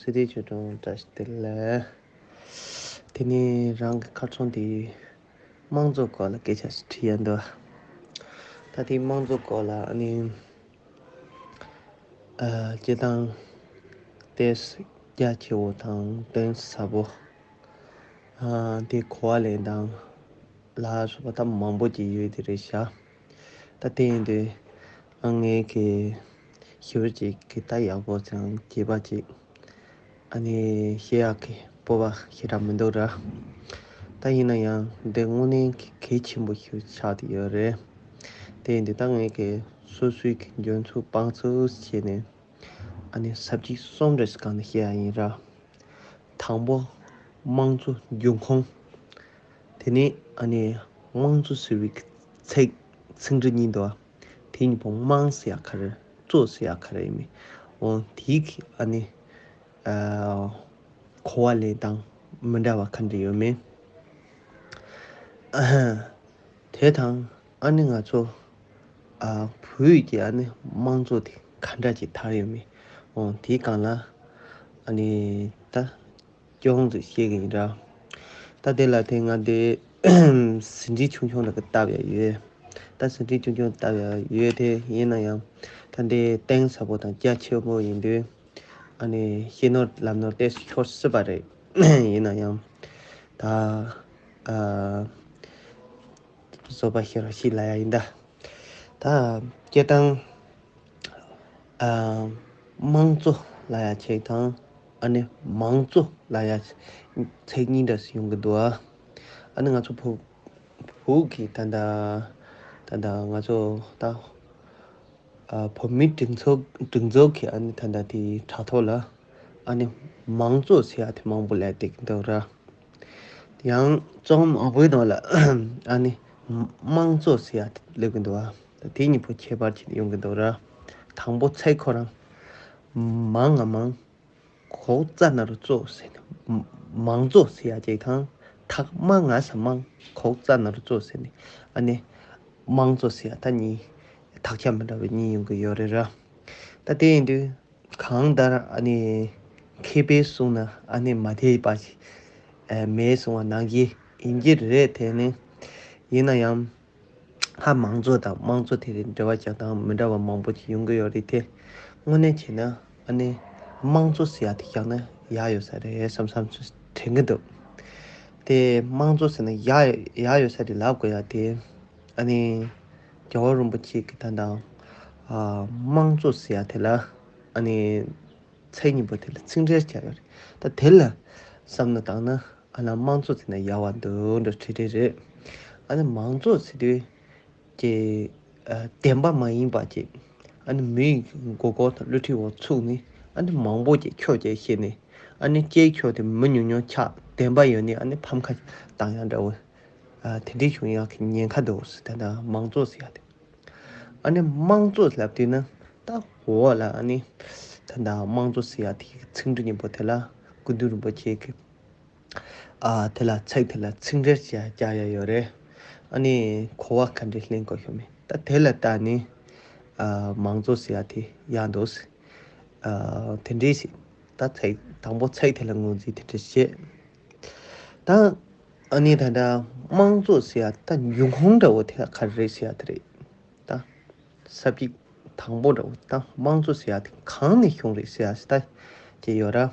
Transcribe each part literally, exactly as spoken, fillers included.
སྲིད་དེ་ཆོས་གྲོང་བཀྲ་ཤིས་བདེ་ལེགས། དེ་ནས་རང་གི་ཁ་ཚོན་དེ་དམངས་གཙོ་སྐོར་ལ་སྐད་ཆ་ཞིག་དྲིས་ཡ་འདུག་ད་དེ་དམངས་གཙོ་སྐོར་ལ་ཨ་ནི་ཨ་སྤྱིར་བཏང་ཏོག་ཙམ་རྒྱ་ཆེ་བོ་དང་གཏིང་ཟབ་པོ་ཨ་དེ་གོ་བ་ལེན་སྟངས་ལ་སོགས་པ་ད་མང་པོ་ཅིག་ཡོད་དེ་རེད་ཤག་ད་དེ་ཡིན་དུས་ཨ་ངས་ཀྱི་ཞིབ་ཅིག་གི་ད་ཡག་པོ་ཅང་རྒྱས་པ་ཅིག་ཨ་ནི་བཤད་ཡག་གི་སྤོབས་པ་ཞེ་དྲག་མི་འདུག་ར། ད་ཡིན་ན་ཡང་འདི་དངོས་གནས་ཀྱི་གལ་ཆེན་པོ་ཞིག་ཆགས་བསྡད་ཡོད་རེད། དེ་ཡིན་དུས་ད་ངས་ཀྱི་སོ་སོའི་གི་འཇོན་ཚོད་དཔང་ཚོད་བྱས་ནས་ཨ་ནི་ས་བཅད་གསུམ་རེ་ཞིག་སྒང་ནས་བཤད་ཡག་ཡིན་ར། དང་པོ། དམངས་གཙོ་འབྱུང་ཁུངས། དེ་ནས་ཨ་ནི་དམངས་གཙོ་ཟེར་བའི་ཚིག་ཚིག་འབྲུ་གཉིས་འདུག་ཨ། དེ་གཉིས་པོ་དམངས་ཟེར་ཡག་ག་རེ། གཙོ་ཟེར་ཡག་ག་རེ་ཡིན་མིན། འོ་དེའི་གི་ཨ་ནི་ཨ་གོ་བ་ལེན་སྟངས་མི་འདྲ་བ་ག་འདྲ་ཡོད་མེད། ཨ་དེ་དང་ཨ་ནི་ང་ཚོ་ཨ་བོད་ཀྱི་ཨ་ནི་དམངས་གཙོ་དེ་ག་འདྲ་ཅིག་དར་ཡོད་མེད། འོ་དེའི་སྒང་ལ་ཨ་ནི་ད་ཅུང་ཟད་བཤད་གི་ཡིན་ར། ད་དེ་ལ་དེ་ང་དེ་ཟིན་བྲིས་ཆུང་ཆུང་ལ་གི་བཏབ་ཡ་ཡོད། ད་ཟིན་བྲིས་ཆུང་ཆུང་བཏབ་ཡ་ཡོད་དེ་ཡིན་ན་ཡང་ད་འདི་གཏིང་ཟབ་པོ་དང་རྒྱ་ཆེ་པོ་ཡིན་དུས་ཨ་ནི་བཤད་ནོར་ལབ་ནོར་ཏོག་ཙམ་ཤོར་སྲིད་པ་རེད། ཡིན་ན་ཡང་ད་ཨ་བཟོད་པ་བཞེས་རོགས་ཞེས་ལབ་ཡ་ཡིན་ད། ད་སྤྱིར་བཏང་ཨ་དམངས་གཙོ་ལབ་ཡ་ཅིག་དང་ཨ་ནི་མང་གཙོ་ལབ་ཡ་ཚིག་གཉིས་འདྲ་ཞིག་ཡོང་གི་འདུག་ཨ། ཨ་ནི་ང་ཚོ་བོད་བོད་ཀྱི་ད་ལྟ་ད་ལྟ་ང་ཚོ་ད་ཨ་བོད་མིའི་སྒྲིག་འཛུགས་སྒྲིག་འཛུགས་ཀྱི་ཨ་ནི་ད་ལྟ་དེའི་དྲ་ཐོག་ལ་ཨ་ནི་མང་གཙོ་ཟེར་ཡ་དེ་མང་པོ་ལབ་བསྡད་ཀྱི་འདུག་ར། ཡང་ཅུང་མང་པོའི་ནང་ལ་ཨ་ནི་དམངས་གཙོ་ཟེར་ཡ་དེ་སླེབས་ཀྱི་འདུག་ཨ། ད་དེ་གཉིས་པོ་ཁྱད་པར་ཕྱེ་ནས་ཡོང་གི་འདུག་ར། དང་པོ་ཚིག་ཁོ་རང་མང་ང་མང་། གོག་ཙ་ན་རོ་གཙོ་ཟེར་ནས་མང་གཙོ་ཟེར་ཡ་ཅིག་དང་། ཐག་མ་ང་ས་མང་། གོག་ཙ་ན་རོ་གཙོ་ཟེར་ནས་ཨ་ནི་དམངས་གཙོ་ཟེར་ཡ་ད་གཉིས་དག་ཆ་མི་འདྲ་བའི་གཉིས་ཡོང་གི་ཡོད་རེད་ར། ད་དེ་ཡིན་དུས་གང་ལྟར་ཨ་ནི་མཁས་པས་གསུངས་ན་ཨ་ནི་མ་འཐད་པ་ཞིག་ཨ་མེད་གསུང་བ་ནང་བཞིན་ཡིན་གྱི་རེད། དེ་ནི་ཡིན་ན་ཡང་། ཧ། མང་གཙོ་དང་དམངས་གཙོ་དེ་རིགས་འབྲེལ་བ་རྒྱག་སྟངས་མི་འདྲ་བ་མང་པོ་ཅིག་ཡོང་གི་ཡོད་རེད་དེ། དངོས་གནས་བྱས་ན་ཨ་ནི་དམངས་གཙོ་ཟེར་ཡ་དེ་བཞག་ན་ཡག་ཡོད་ས་རེད་བསམ་བསམ་དྲན་གྱི་འདུག་དེ་དམངས་གཙོ་ཟེར་ན་ཡག་ཡག་ཡོད་ས་རེད་ལབ་དགོས་ཡ་དེ། ཨ་ནི་རྒྱལ་བ་རིན་པོ་ཆེ་གི་ད་ལྟ་ཨ་དམངས་གཙོ་ཟེར་ཡ་དེ་ལ་ཨ་ནི་ཚིག་གཉིས་པོ་དེ་ལ་ཚིག་འགྲེལ་བྱས་ཡོད་རེད། ད་དེ་ལ་བསམ་བློ་བཏང་ན་ཨ་ལ་དམངས་གཙོ་ཟེར་ན་ཡག་པ་འདུག་འདྲ་དྲན་དྲན་རེད། ཨ་ནི་མང་གཙོ་ཟེར་དུས་ཀྱི་ཨ་བདེན་པ་མ་ཡིན་པ་ཅིག་ཨ་ནི་མི་ཡི་མགོ་སྐོར་དང་བསླུ་བྲིད་འོག་ཚུགས་ནས་ཨ་ནི་མང་པོ་ཅིག་ཁྱོ་ཅིག་བཤད་ནས་ཨ་ནི་ཅིག་ཁྱོ་དེ་མི་ཉུང་ཉུང་ཆགས་བདེན་པ་ཡོད་ནས་ཨ་ནི་ཕམ་ཁ་བཏང་ཡ་འདྲ་བོ་ཨ་དེ་འདྲའི་བྱུང་ཡག་གི་ཉེན་ཁ་འདུག་ཟེར། ད་ལྟ་དམངས་གཙོ་ཟེར་ཡ་དེ། ཨ་ནི་དམངས་གཙོ་ལབ་དུས་ན་ད་འོག་ལ་ཨ་ནི་ད་ལྟ་དམངས་གཙོ་ཟེར་ཡ་དེ་ཚིག་འབྲུ་གཉིས་པོ་དེ་ལ་སྐུ་མདུན་རིན་པོ་ཆེ་གི་ཨ་དེ་ལ་ཚིག་དེ་ལ་ཚིག་འགྲེལ་བྱ་བྱ་ཡ་ཡོད་རེད། ཨ་ནི་གོ་བ་ག་འདྲས་ལེན་དགོས་ཤོག་མེད། ད་དེ་ལ་ལྟ་ནི་ཨ་མང་གཙོ་ཟེར་ཡ་དེ་ཡག་འདུག་ཟེར། ཨ་དེ་འདྲས་ཞིག་ད་ཚིག་དང་པོ་ཚིག་དེ་ལ་ངོས་འཛིན་དེ་འདྲས་བྱེད། ད་ཨ་ནི་ད་ལྟ་དམངས་གཙོ་ཟེར་ཡ་ད་འབྱུང་ཁུངས་འདྲ་བོ་དེ་ག་རེ་རེད་ཟེར་ཡ་དེ་རེད། ད་ས་བཅད་དང་པོ་འདྲ་བོ་ད་དམངས་གཙོ་ཟེར་ཡ་དེ་གང་ནས་བྱུང་རེད་ཟེར་ཡ་ཞིག་ད་ཅིག་ཡོད་ར།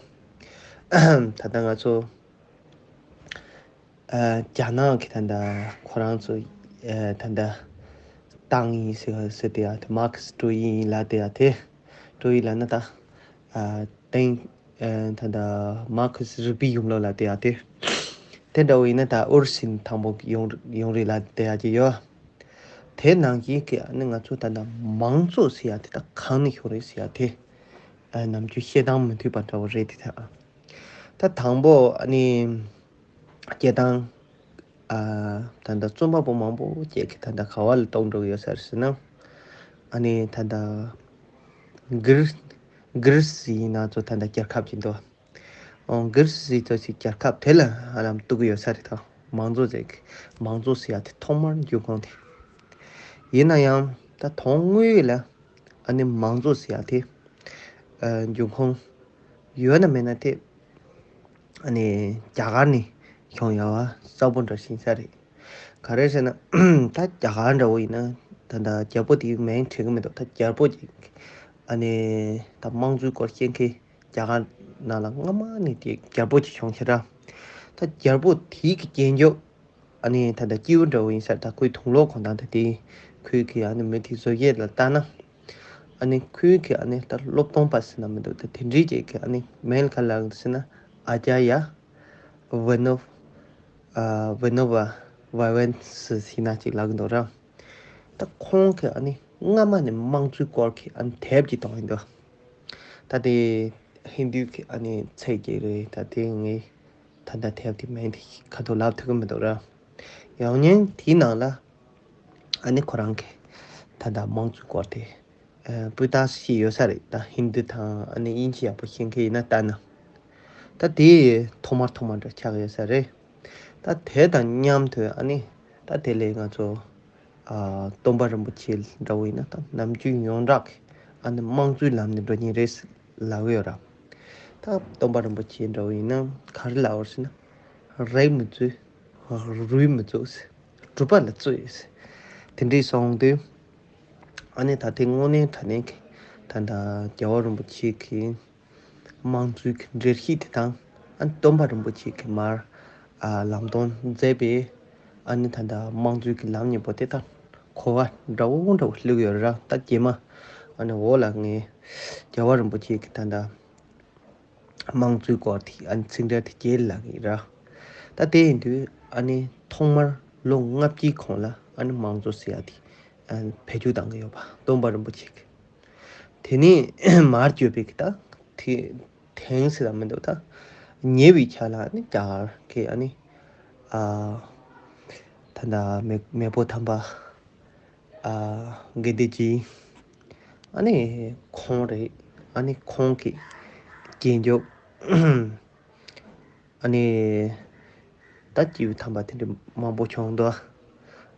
ད་ལྟ་ང་ཚོ་ཨ་རྒྱ་ནག་གི་ད་ལྟ་ཁོ་རང་ཚོ་ཨ་ད་ལྟ་ཏང་ཡིན་ཟེར་ཟེར་དེ་ཡ་དེ་མར་ཁེ་སི་ཀྲོའུ་ཡི་ཡིན་ལབ་དེ་ཡ་དེ། ཀྲོའུ་ཡི་ལབ་ན་ད་ཨ་ཏིང་ཨ་ད་ལྟ་མར་ཁེ་སི་རིག་པའི་ཡུམ་ལོ་ལབ་དེ་ཡ་དེ། དེ་འདྲ་བོ་ཡིན་ན་ད་ཨུ་རུ་སུ་ཡིན་དང་པོ་ཡོང་ཡོང་རེད་ལབ་དེ་ཡ་ཅིག་ཡོད། དེ་ནང་བཞིན་གྱི་ཨ་ནི་ང་ཚོ་ད་ལྟ་མང་གཙོ་ཟེར་ཡ་དེ་ད་གང་ནས་བྱུང་རེད་ཟེར་ཡ་དེ་ཨ་ནམ་རྒྱུན་བཤད་སྟངས་མི་མཐུན་པ་འདྲ་བོ་རེད་དེ། ད་ད་དང་པོ་ཨ་ནི་སྐད་དང་ཨ་ད་ལྟ་རྩོམ་པ་པོ་མང་པོ་ཅིག་གིས་ད་ལྟ་ག་བ་ལ་གཏོང་འགྲོ་གི་ཡོད་ས་རེད་ཟེར་ན། ཨ་ནི་ད་ལྟ་གྷི་རི་གྷི་རི་སི་ཡིན་ན་ཚོ་ད་ལྟ་རྒྱལ་ཁབ་ཅིག་འདུག་ཨོ་གྷི་རི་སི་ཚོ་ཞིག་རྒྱལ་ཁབ་དེ་ལ་ཨ་ལམ་གཏུག་གི་ཡོད་ས་རེད། ད་མང་གཙོ་ཟེར་གི་མང་གཙོ་ཟེར་ཡ་དེ་ཐོག་མར་འབྱུང་ཁུངས་དེ་ཡིན་ན་ཡང་ད་དོན་དངོས་ལ་ཨ་ནི་མང་གཙོ་ཟེར་ཡ་དེ་ཨ་འབྱུང་ཁུངས་ ཡོད་ན་མེད་ན་དེ་ཨ་ནི་རྒྱ་གར་ནས་བྱུང་ཡོད་པ་གསལ་པོ་འདྲ་ཞིག་ཡིན་ས་རེད། ག་རེ་ཟེར་ན་ད་རྒྱ་གར་འདྲ་བོ་ཡིན་ན་ད་ད་རྒྱལ་པོ་དེའི་མིང་དྲན་གི་མི་འདུག་ད་རྒྱལ་པོ་ཅིག་ཨ་ནི་ད་དམངས་གཙོའི་སྐོར་བཤད་མཁན་རྒྱ་གར་ནང་ལ་སྔ་མ་ནས་དེ་རྒྱལ་པོ་ཅིག་བྱུང་ཤག་ར། ད་རྒྱལ་པོ་དེའི་གི་རྒྱལ་མཆོག་ཨ་ནི་ད་ལྟ་སྐྱེས་བུ་འདྲ་བོ་ཡིན་ས་རེད། ད་ཁོའི་དུང་ལོག་གང་དང་ད་དེ་ཁོའི་གི་ཨ་ནི་མི་དེའི་བཟོ་བྱད་ལ་ལྟ་ན། ཨ་ནི་ཁོའི་གི་ཨ་ནི་ད་སློབ་སྟོན་པ་ཟེར་ན་མི་འདུག་ད་དེ་འདྲའི་ཅིག་གི་ཨ་ནི་མིང་ག་ལ་ལབ་ཟེར་ན་ཨ་ཅཱརྱ་ཝི་ནོ་ཨ་ཝི་ནོ་བ་ཝ་ཝན་སི་ཟེར་ན་ཅིག་ལབ་གི་འདུག་ར། ད་ཁོང་གི་ཨ་ནི་སྔ་མ་ནས་དམངས་གཙོའི་སྐོར་གི་ཨ་ནི་དེབ་ཅིག་བཏང་ཡིན་འདུག་ད་དེ་ཧིན་རྡུའི་གི་ཨ་ནི་ཚིག་ཅིག་རེད། ད་དེ་ངས་ད་ལྟ་དེབ་དེ་མིང་དེ་ཁ་ཐོག་ལབ་ཐུབ་ཀྱི་མི་འདུག་ར། ཡང་སྙིང་དེའི་ནང་ལ་ཨ་ནི་ཁོ་རང་གི་ད་ལྟ་དམངས་གཙོའི་སྐོར་དེ་ཨ་སྤུས་དག་ཤེས་ཡོད་ས་རེད། ད་ཧིན་རྡུ་དང་ཨ་ནི་དབྱིན་ཇི་ཡག་པོ་ཤེས་མཁན་ཡིན་ན་ལྟ་ན། ད་དེ་ཐོག་མར་ཐོག་མར་འདྲ་ཆགས་ཡོད་ས་རེད། ད་དེ་དང་མཉམ་དུ་ཨ་ནི་ད་དེ་ལས་ང་ཚོ་ཨ་སྟོན་པ་རིན་པོ་ཆེ་འདྲ་བོ་ཡིན་ན་ད་ནམ་རྒྱུན་ཡོངས་གྲགས་ཀྱི་ཨ་ནི་དམངས་གཙོའི་ལམ་ནས་འགྲོ་མཁན་རེད་ལབ་ཡོད་ར། ད་སྟོན་པ་རིན་པོ་ཆེ་འདྲ་བོ་ཡིན་ན་ག་རེ་ལབ་ཡོད་ཟེར་ན་རིགས་མི་རྩོད་རུས་མི་རྩོད་ཟེར་གྲུབ་པ་ལ་རྩོད་ཟེར་དེ་འདྲའི་གསུངས་དུས་ཨ་ནི་ད་དེ་དངོས་གནས་དྲང་གནས་ཀྱི་ད་ད་རྒྱལ་བ་རིན་པོ་ཆེ་གི་དམངས་གཙོའི་གི་འགྲེལ་བཤད་དེ་དང་ཨ་ནི་སྟོན་པ་རིན་པོ་ཆེ་གི་མར་ཨ་ལམ་སྟོན་མཛད་པའི་ཨ་ནི་ད་ལྟ་དམངས་གཙོའི་གི་ལམ་གཉིས་པོ་དེ་དང་གོ་བ་འདྲ་བོ་འདྲ་བོ་བླུགས་ཡོད་ར། ད་རྗེས་མ་ཨ་ནི་འོག་ལ་ངས་རྒྱལ་བ་རིན་པོ་ཆེ་གི་ད་ལྟ་དམངས་གཙོའི་སྐོར་དེ་ཨ་ནི་ཚིག་འགྲེལ་དེ་རྒྱས་ལ་གི་ར། ད་དེ་ཡིན་དུས་ཨ་ནི་ཐོག་མར་ལོ་ལྔ་བཅུའི་གོང་ལ་ཨ་ནི་དམངས་གཙོ་ཟེར་ཡ་དེ་ཨ་ནི་བེད་སྤྱོད་བཏང་གི་ཡོད་པ་སྟོན་པ་རིན་པོ་ཆེ་གི། དེ་ནས་མར་བརྒྱུད་པའི་གི་ད་དེ་དེང་ཟེར་ལ་མི་འདུག་ད་ཉེ་བའི་ཆ་ལ་ནི་རྒྱ་གར་གི་ཨ་ནི་ཨ་ད་ད་མེ་མེས་པོ་དམ་པ་ཨ་དགེ་ལྡན་སྤྱི་ཨ་ནི་ཁོང་རེད། ཨ་ནི་ཁོང་གི་རྒྱལ་མཆོག་ཨ་ནི་ད་སྐྱེས་བུ་དམ་པ་དེ་འདྲ་མང་པོ་བྱུང་འདུག་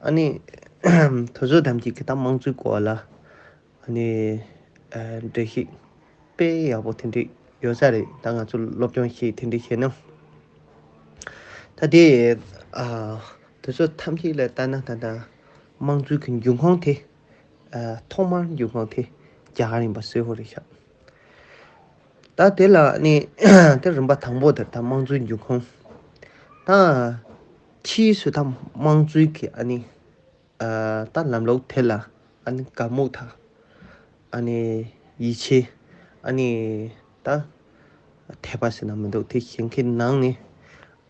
ཨ་ནི་དེ་ཚོ་ཐམས་ཅད་ཀྱི་ད་དམངས་གཙོའི་སྐོར་ལ་ཨ་ནི་ཨ་འགྲེལ་བཤད་དཔེ་ཡག་པོ་དེ་འདྲ་ཡོད་ས་རེད། ད་ང་ཚོ་སློབ་སྦྱོང་བྱེད་དེ་འདྲ་བྱས་ན་ད་དེ་ཨ་དེ་ཚོ་ཐམས་ཅད་ལ་ལྟ་ན་ད་ལྟ་དམངས་གཙོའི་གི་འབྱུང་ཁུངས་དེ་ཨ་ཐོག་མར་འབྱུང་ཁུངས་དེ་རྒྱ་གར་ཡིན་པ་གསལ་པོ་རེད་ཤག་ད་དེ་ལ་ནི་དེ་རིམ་པ་དང་པོ་དེར་ད་དམངས་གཙོའི་འབྱུང་ཁུངས། ད་ཕྱིས་སུ་ད་དམངས་གཙོའི་གི་ཨ་ནི་ཨ་ད་ལམ་ལུགས་དེ་ལ་ཨ་ནི་དགའ་མོས་དང་ཨ་ནི་ཡིད་ཆེས་ཨ་ནི་ད་དད་པ་ཟེར་ན་མི་འདུག་དེ་ཞིག་གི་ནང་ནས་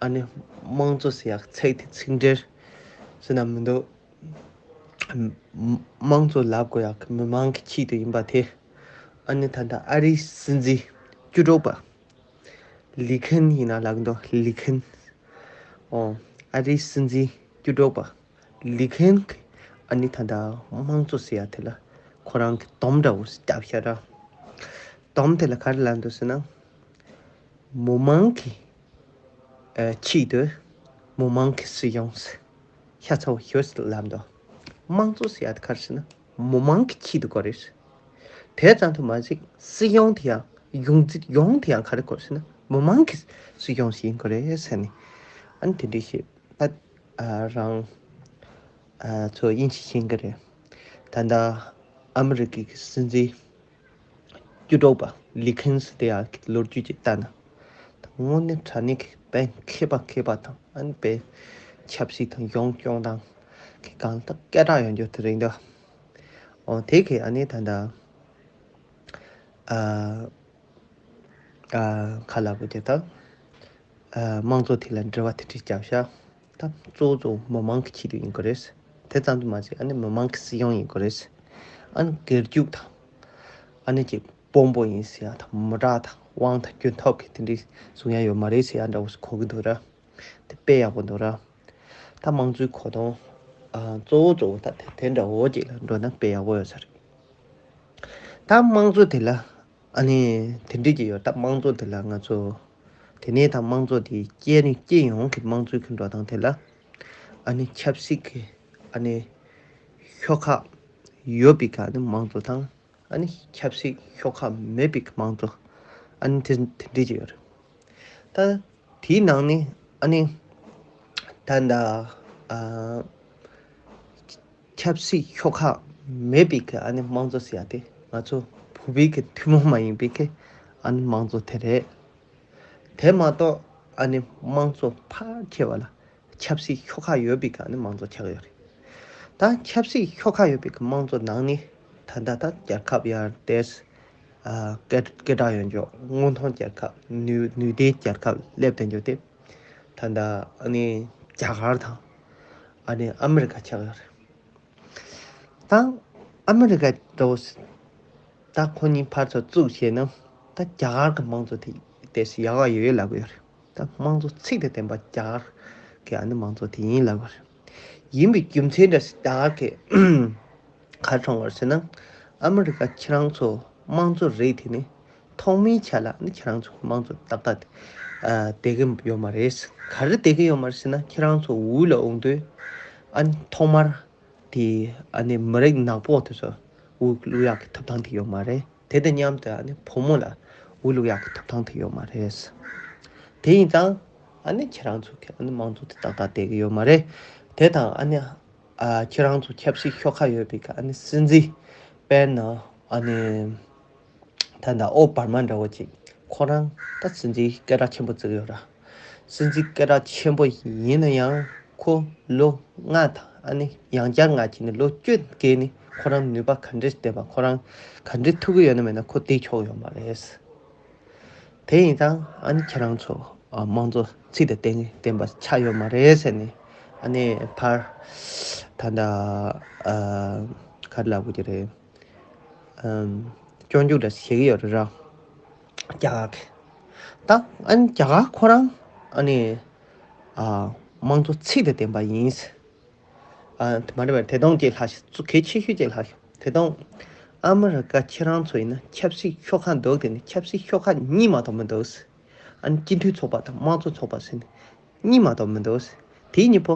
ཨ་ནི་དམངས་གཙོ་ཟེར་ཡག་ཚིག་དེ་ཚིག་འགྲེལ་ཟེར་ན་མི་འདུག་དམངས་གཙོ་ལབ་དགོས་ཡག་གི་མི་མང་གི་ཆེད་དུ་ཡིན་པ་དེ། ཨ་ནི་ད་ལྟ་ཨ་རིའི་སྲིད་འཛིན་བཅུ་དྲུག་པ་ལི་ཁེན་ཡིན་ན་ལབ་འདུག་ལི་ཁེན། ཨོ། ཨ་རིའི་སྲིད་འཛིན་བཅུ་དྲུག་པ་ལི་ཁེན་གྱིས་ཨ་ནི་ད་ལྟ་དམངས་གཙོ་ཟེར་ཡ་དེ་ལ་ཁོ་རང་གི་སྡོམ་འདྲ་བོ་བརྒྱབ་ཤག་ར། སྡོམ་དེ་ལ་ག་རེ་ལབ་འདུག་ཟེར་ན། མི་མང་གི་ཨ་ཆེད་དུ་མི་མང་གི་སྲིད་གཞུང་ཟེར་ཤ་ཚ་བོ་ཞིག་ལབ་འདུག་དམངས་གཙོ་ཟེར་ཡ་དེ་ག་རེ་ཟེར་ན་མི་མང་གི་ཆེད་དུ་དགོས་རེད། དེ་ཙམ་དུ་མ་ཟད་སྲིད་གཞུང་དེ་ཡང་ཡོངས་འཛིན་ཡོངས་དེ་ཡང་ག་རེ་དགོས་ཟེར་ན་མི་མང་གི་སྲིད་གཞུང་ཞིག་ཡིན་དགོས་རེད་ཟེར་ནས་ཨ་ནི་དེ་འདྲ་ཞིག་ད་ཨ་རང་ཨ་ཚོ་དབྱིན་ཇི་ཤེས་ཀྱི་རེད། ད་ལྟ་ཨ་མི་རི་ཀའི་སྲིད་འཛིན་བཅུ་དྲུག་པ་ལི་ཁེན་སི་དེ་ཡང་ལོ་རྒྱུས་ཅིག་ལྟ་ན། དངོས་གནས་དྲང་གནས་ཀྱི་དཔེ་མཁས་པ་མཁས་པ་དང་ཨ་ནི་དཔེ་ཆབ་སྲིད་དང་གཞུང་སྐྱོང་སྟངས་ཀྱི་སྒང་ལ་སྐད་གྲགས་ཡོང་རྒྱུ་དེ་རེད་འདུག་ཨོ་དེ་གི་ཨ་ནི་ད་ལྟ་ཨ་ཨ་ཁ་ལ་བུ་དེ་དང་ཨ་དམངས་གཙོ་དེ་ལ་འབྲེལ་བ་དེ་འདྲ་བརྒྱབ་ཤག་ད་གཙོ་བོ་གཙོ་བོ་མི་མང་གི་ཆེད་དུ་ཡིན་དགོས་རེད། དེ་ཙམ་དུ་མ་ཟད་ཨ་ནི་མི་མང་གི་སྲིད་གཞུང་ཡིན་དགོས་རེད། ཨ་ནི་སྒེར་རྒྱུགས་དང་ཨ་ནི་ཅིག་དཔོན་པོ་ཡིན་ཟེར་ཡ་དང་མི་དྲག་དང་དབང་དང་རྒྱུ་ཐོབ་ཀྱི་དེ་འདྲའི་བཟུང་ཡ་ཡོད་མ་རེད་ཟེར་ཡ་འདྲ་བོ་ཞིག་གོ་གི་འདུག་ར། དེ་དཔེ་ཡག་པོ་འདུག་ར། ད་དམངས་གཙོའི་གོ་དོན་ཨ་གཙོ་བོ་གཙོ་བོ་ད་དེ་དེ་འདྲ་བོ་ཅིག་ལ་འགྲོ་ན་དཔེ་ཡག་པོ་ཡོད་ས་རེད། ད་དམངས་གཙོ་དེ་ལ་ཨ་ནི་དེ་འདྲ་ཅིག་ཡོད། ད་དམངས་གཙོ་དེ་ལ་ང་ཚོ་དེ་ནས་ད་དམངས་གཙོ་དེ་སྤྱི་རིང་སྤྱི་ཡོངས་ཀྱི་དམངས་གཙོའི་ཁྱོན་འགྲོ་སྟངས་དེ་ལ་ཨ་ནི་ཆབ་སྲིད་ཀྱི་ཨ་ནི་ཤོག་ཁག་ཡོད་པའི་ག་ནི་དམངས་གཙོ་དང་། ཨ་ནི་ཆབ་སྲིད་ཤོག་ཁག་མེད་པའི་དམངས་གཙོ། ཨ་ནི་དེ་དེ་འདྲས་ཅིག་ཡོད་རེད། ད་དེའི་ནང་ནས་ཨ་ནི་ད་ད་ཨ་ཆབ་སྲིད་ཤོག་ཁག་མེད་པའི་གི་ཨ་ནི་དམངས་གཙོ་ཟེར་ཡ་དེ་ང་ཚོ་བོད་པའི་གི་ཐུན་མོང་མ་ཡིན་པའི་གི་ཨ་ནི་དམངས་གཙོ་དེ་རེད། དེ་མ་གཏོགས་ཨ་ནི་དམངས་གཙོ་ཕལ་ཆེ་བ་ལ་ཆབ་སྲིད་ཤོག་ཁག་ཡོད་པའི་གི་ཨ་ནི་དམངས་གཙོ་ཆགས་ཡོད་རེད། ད་ཆབ་སྲིད་ཤོག་ཁག་ཡོད་པའི་གི་དམངས་གཙོ་ནང་ནས་ད་ལྟ་ད་རྒྱལ་ཁབ་ཡར་ཏེས་ཨ་སྐད་སྐད་གྲགས་ཡོད་འཇོག་དངོས་མཐོང་རྒྱལ་ཁབ་ནུས་ནུས་ལྡན་རྒྱལ་ཁབ་སླེབས་བསྡད་འཇོག་དེ་ད་ལྟ་ཨ་ནི་རྒྱ་གར་དང་ཨ་ནི་ཨ་མི་རི་ཀ་ཆགས་ཡོད་རེད། ད་ཨ་མི་རི་ཀ་འདྲ་བོ་ད་ཁོ་གཉིས་ཕར་ཚུར་བཙུགས་བྱས་ན་ད་རྒྱ་གར་གྱི་དམངས་གཙོ་དེ་དེ་ཡག་ག་ཡོད་ཡོད་ལབ་གི་ཡོད་རེད། ད་དམངས་གཙོ་ཚིག་དང་ལྡན་པ་རྒྱ་གར་གྱི་ཨ་ནི་དམངས་གཙོ་དེ་ཡིན་ལབ་གི་ཡོད་རེད། ཡིན་པའི་རྒྱུ་མཚན་འདྲ་ཞིག་རྒྱ་གར་གྱི་ག་རེ་བྱུང་བ་རེད་ཟེར་ན། ཨ་མི་རི་ཀ་ཁྱེད་རང་ཚོ་དམངས་གཙོ་རེད་དེ་ནི་ཐོག་མའི་ཆ་ལ་ནི་ཁྱེད་རང་ཚོ་དམངས་གཙོ་ཏག་ཏག་ཨ་བསྡད་ཀྱི་ཡོད་མ་རེད། ག་རེ་བསྡད་ཀྱི་ཡོད་མ་རེད་ཟེར་ན་ཁྱེད་རང་ཚོ་འོས་ལ་འོང་དུས་ཨ་ནི་ཐོག་མར་དེ་ཨ་ནི་མི་རིགས་ནག་པོ་དེ་ཚོ་འོས་བླུག་ཡག་གི་ཐོབ་ཐང་དེ་ཡོད་མ་རེད། དེ་དང་མཉམ་དུ་ཨ་ནི་བུ་མོ་ལ་འོས་བླུག་ཡག་གི་ཐོབ་ཐང་དེ་ཡོད་མ་རེད། དེ་ཡིན་ཙང་ཨ་ནི་ཁྱེད་རང་ཚོ་གི་ཨ་ནི་དམངས་གཙོ་དེ་ཏག་ཏག་བསྡད་ཀྱི་ཡོད་མ་རེད། དེ་དང་ཨ་ནི་ཨ་ཁྱེད་རང་ཚོ་ཆབ་སྲིད་ཤོག་ཁག་ཡོད་པའི་གི་ཨ་ནི་སྲིད་འཛིན་དཔེར་ན་ཨ་ནི་ད་ལྟ་ཨོ་བྷ་མ་འདྲ་བོ་ཅིག་ཁོ་རང་ད་སྲིད་འཛིན་སྐད་གྲགས་ཆེན་པོ་བརྩི་གི་ཡོད་ར། སྲིད་འཛིན་སྐད་གྲགས་ཆེན་པོ་ཡིན་ན་ཡང་ཁོ་ལོ་ལྔ་དང་ཨ་ནི་ཡང་བསྐྱར་ལྔ་བྱས་ནས་ལོ་བཅུ་བརྒལ་ནས་ཁོ་རང་ནུས་པ་ག་འདྲས་ལྡན་པ་ཁོ་རང་ག་འདྲས་ཐུབ་ཀྱི་ཡོད་ན་མེད་ན་ཁོ་བསྡད་ཆོག་ཡོད་མ་རེད། དེ་ཡིན་ཙང་ཨ་ནི་ཁྱེད་རང་ཚོ་ཨ་དམངས་གཙོ་ཚིག་དང་ལྡན་ལྡན་པ་ཆགས་ཡོད་མ་རེད་ཟེར་ནས་ཨ་ནི་ཕར་ད་ལྟ་ཨ་ག་རེ་ལབ་དགོས་ཀྱི་རེད། ཨམ་སྐྱོན་འཇུག་འདྲ་བྱེད་ཀྱི་ཡོད་རེད་ར། རྒྱ་གར་གྱི་ད་ཨ་ནི་རྒྱ་གར་ཁོ་རང་ཨ་ནི་ཨ་དམངས་གཙོ་ཚིག་དང་ལྡན་པ་ཡིན། ཨ་མ་རེད་པ་དེ་དང་གཅིག་ལྷག་ཤོས་གལ་ཆེ་ཤོས་གཅིག་ལྷག་ཤོས་དེ་དང་། ཨ་མི་རི་ཀ་ཁྱེད་རང་ཚོ་ཡིན་ན་ཆབ་སྲིད་ཤོག་ཁག་འདུག་དེ་ནི་ཆབ་སྲིད་ཤོག་ཁག་གཉིས་མ་གཏོགས་མི་འདུག་ཨ་ནི་སྤྱི་མཐུན་ཚོགས་པ་དང་དམངས་གཙོ་ཚོགས་པ་ཟེར་ནས་གཉིས་མ་གཏོགས་མི་འདུག་དེ་གཉིས་པོ།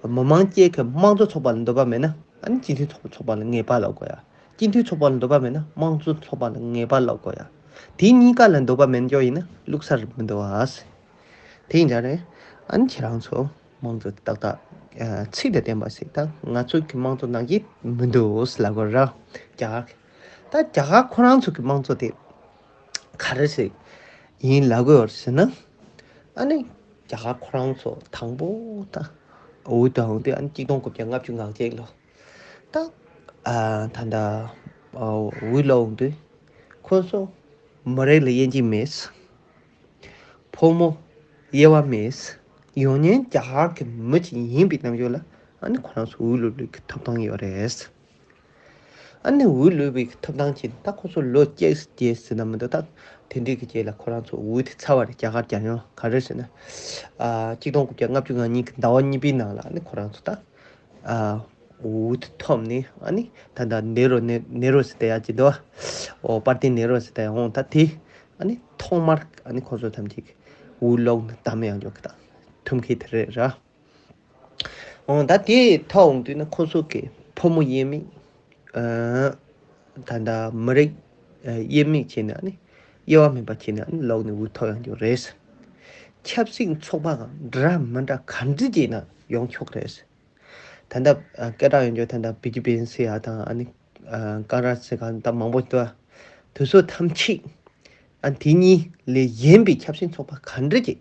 མི་མང་སྐྱེད་ཀྱི་དམངས་གཙོ་ཚོགས་པ་ལ་འདོད་པ་མེད་ན་ཨ་ནི་སྤྱི་མཐུན་ཚོགས་པ་ཚོགས་པ་ལ་ངེས་པར་ལབ་དགོས་ཡ། སྤྱི་མཐུན་ཚོགས་པ་ལ་འདོད་པ་མེད་ན་དམངས་གཙོ་ཚོགས་པ་ལ་ངེས་པར་ལབ་དགོས་ཡ། དེ་གཉིས་ཀ་ལ་འདོད་པ་མེད་འཇོག་ཡིན་ན་བླུག་ས་རེད་མི་འདུག་ཨ། དེ་ཡིན་ཙང་རེད། ཨ་ནི་ཁྱེད་རང་ཚོ་དམངས་གཙོ་ཏག་ཏག་ཨ་ཚིག་དང་ལྡན་པ་ཞིག་དང་ང་ཚོ་གི་དམངས་གཙོ་ནང་གི་མི་འདུག་ལབ་དགོས་ར། རྒྱ་གར་གི་ད་རྒྱ་གར་ཁོ་རང་ཚོ་གི་དམངས་གཙོ་དེ་ག་རེ་ཞིག་ཡིན་ལབ་དགོས་ཟེར་ན། ཨ་ནི་རྒྱ་གར་ཁོ་རང་ཚོ་དང་པོ་ད་འོས་བསྡུ་འོང་དུས་ཨ་ནི་གཅིག་སྟོང་དགུ་བརྒྱ་ལྔ་བཅུ་ང་གཅིག་ལོ། ད་ཨ་ད་ད་ཨ་འོས་ལ་འོང་དུས་ཁོ་ཚོ་མི་རིགས་ལ་དབྱེ་འབྱེད་མེད། ཕོ་མོ་དབྱེ་བ་མེད། ཡོང་ཉན་རྒྱ་གར་གྱི་མི་ཅིག་ཡིན་པའི་རྣམ་འགྱུར་ལ་ཨ་ནི་ཁོ་རང་ཚོ་འོས་བླུག་ལུགས་ཀྱི་ཐོབ་ཐང་ཡོད་རེད། ཨ་ནི་འོས་བླུག་པའི་ཐོབ་ཐང་ཅིག་ད་ཁོ་ཚོ་ལོ་བཅུ་བརྒྱད་ཟེར་ན་མི་འདུག་ད་དེ་འདྲའི་གི་རྗེས་ལ་ཁོ་རང་ཚོ་འོས་དེ་ཚར་བ་རེད། རྒྱ་གར་རྒྱལ་ཡོངས་ག་རེ་ཟེར་ན། ཨ་གཅིག་སྟོང་དགུ་བརྒྱ་ལྔ་བཅུ་ང་གཉིས་ཀྱི་ཟླ་བ་གཉིས་པའི་ནང་ལ་ཨ་ནི་ཁོ་རང་ཚོ་ད། ཨ་འོས་ཐོབ་ནས་ཨ་ནི་ད་ལྟ་ནེ་རོ་ནེ་ནེ་རོ་ཟེར་ཏེ་ཡ་ཅི་འདུག་ཨ། འོ་པར་ཏི་ནེ་རོ་ཟེར་ཏེ་ཡ་འོང་ད་དེ་ཨ་ནི་ཐོག་མར་ཨ་ནི་ཁོ་ཚོ་ཐམས་ཅད་འོས་ལོག་ནས་བདམས་ཡང་འཇོག་གི་ད་ཐུམ་ཁའི་དེ་རེད་ར། འོ་ད་དེ་ཐོག་འོང་དུས་ན་ཁོ་ཚོ་གི་ཕོ་མོ་དབྱེ་མེད་ཨ་ད་ལྟ་མི་རིགས་ཨ་དབྱེ་མེད་བྱས་ནས་ཨ་ནི་དབྱེ་བ་མེད་པ་བྱས་ནས་ཨ་ནི་ལོག་ནས་འོས་ཐོབ་ཡང་འཇོག་རེད། ཆབ་སྲིད་ཚོགས་པ་འདྲ་མི་འདྲ་ག་འདྲ་བྱས་ན་ཡོང་ཆོག་རེད། ད་ལྟ་ཨ་སྐད་གྲགས་ཡོད་འཇོག་ད་ལྟ་བི་ཇེ་པི་ཡིན་ཟེར་ཡ་དང་ཨ་ནི་ཨ་ཀོང་གྲས་ཟེར་གང་ད་མང་པོ་འདུག་ཨ། དེ་ཚོ་ཐམས་ཅད་ཨ་དེ་གཉིས་ལས་གཞན་པའི་ཆབ་སྲིད་ཚོགས་པ་ག་འདྲ་ཅིག་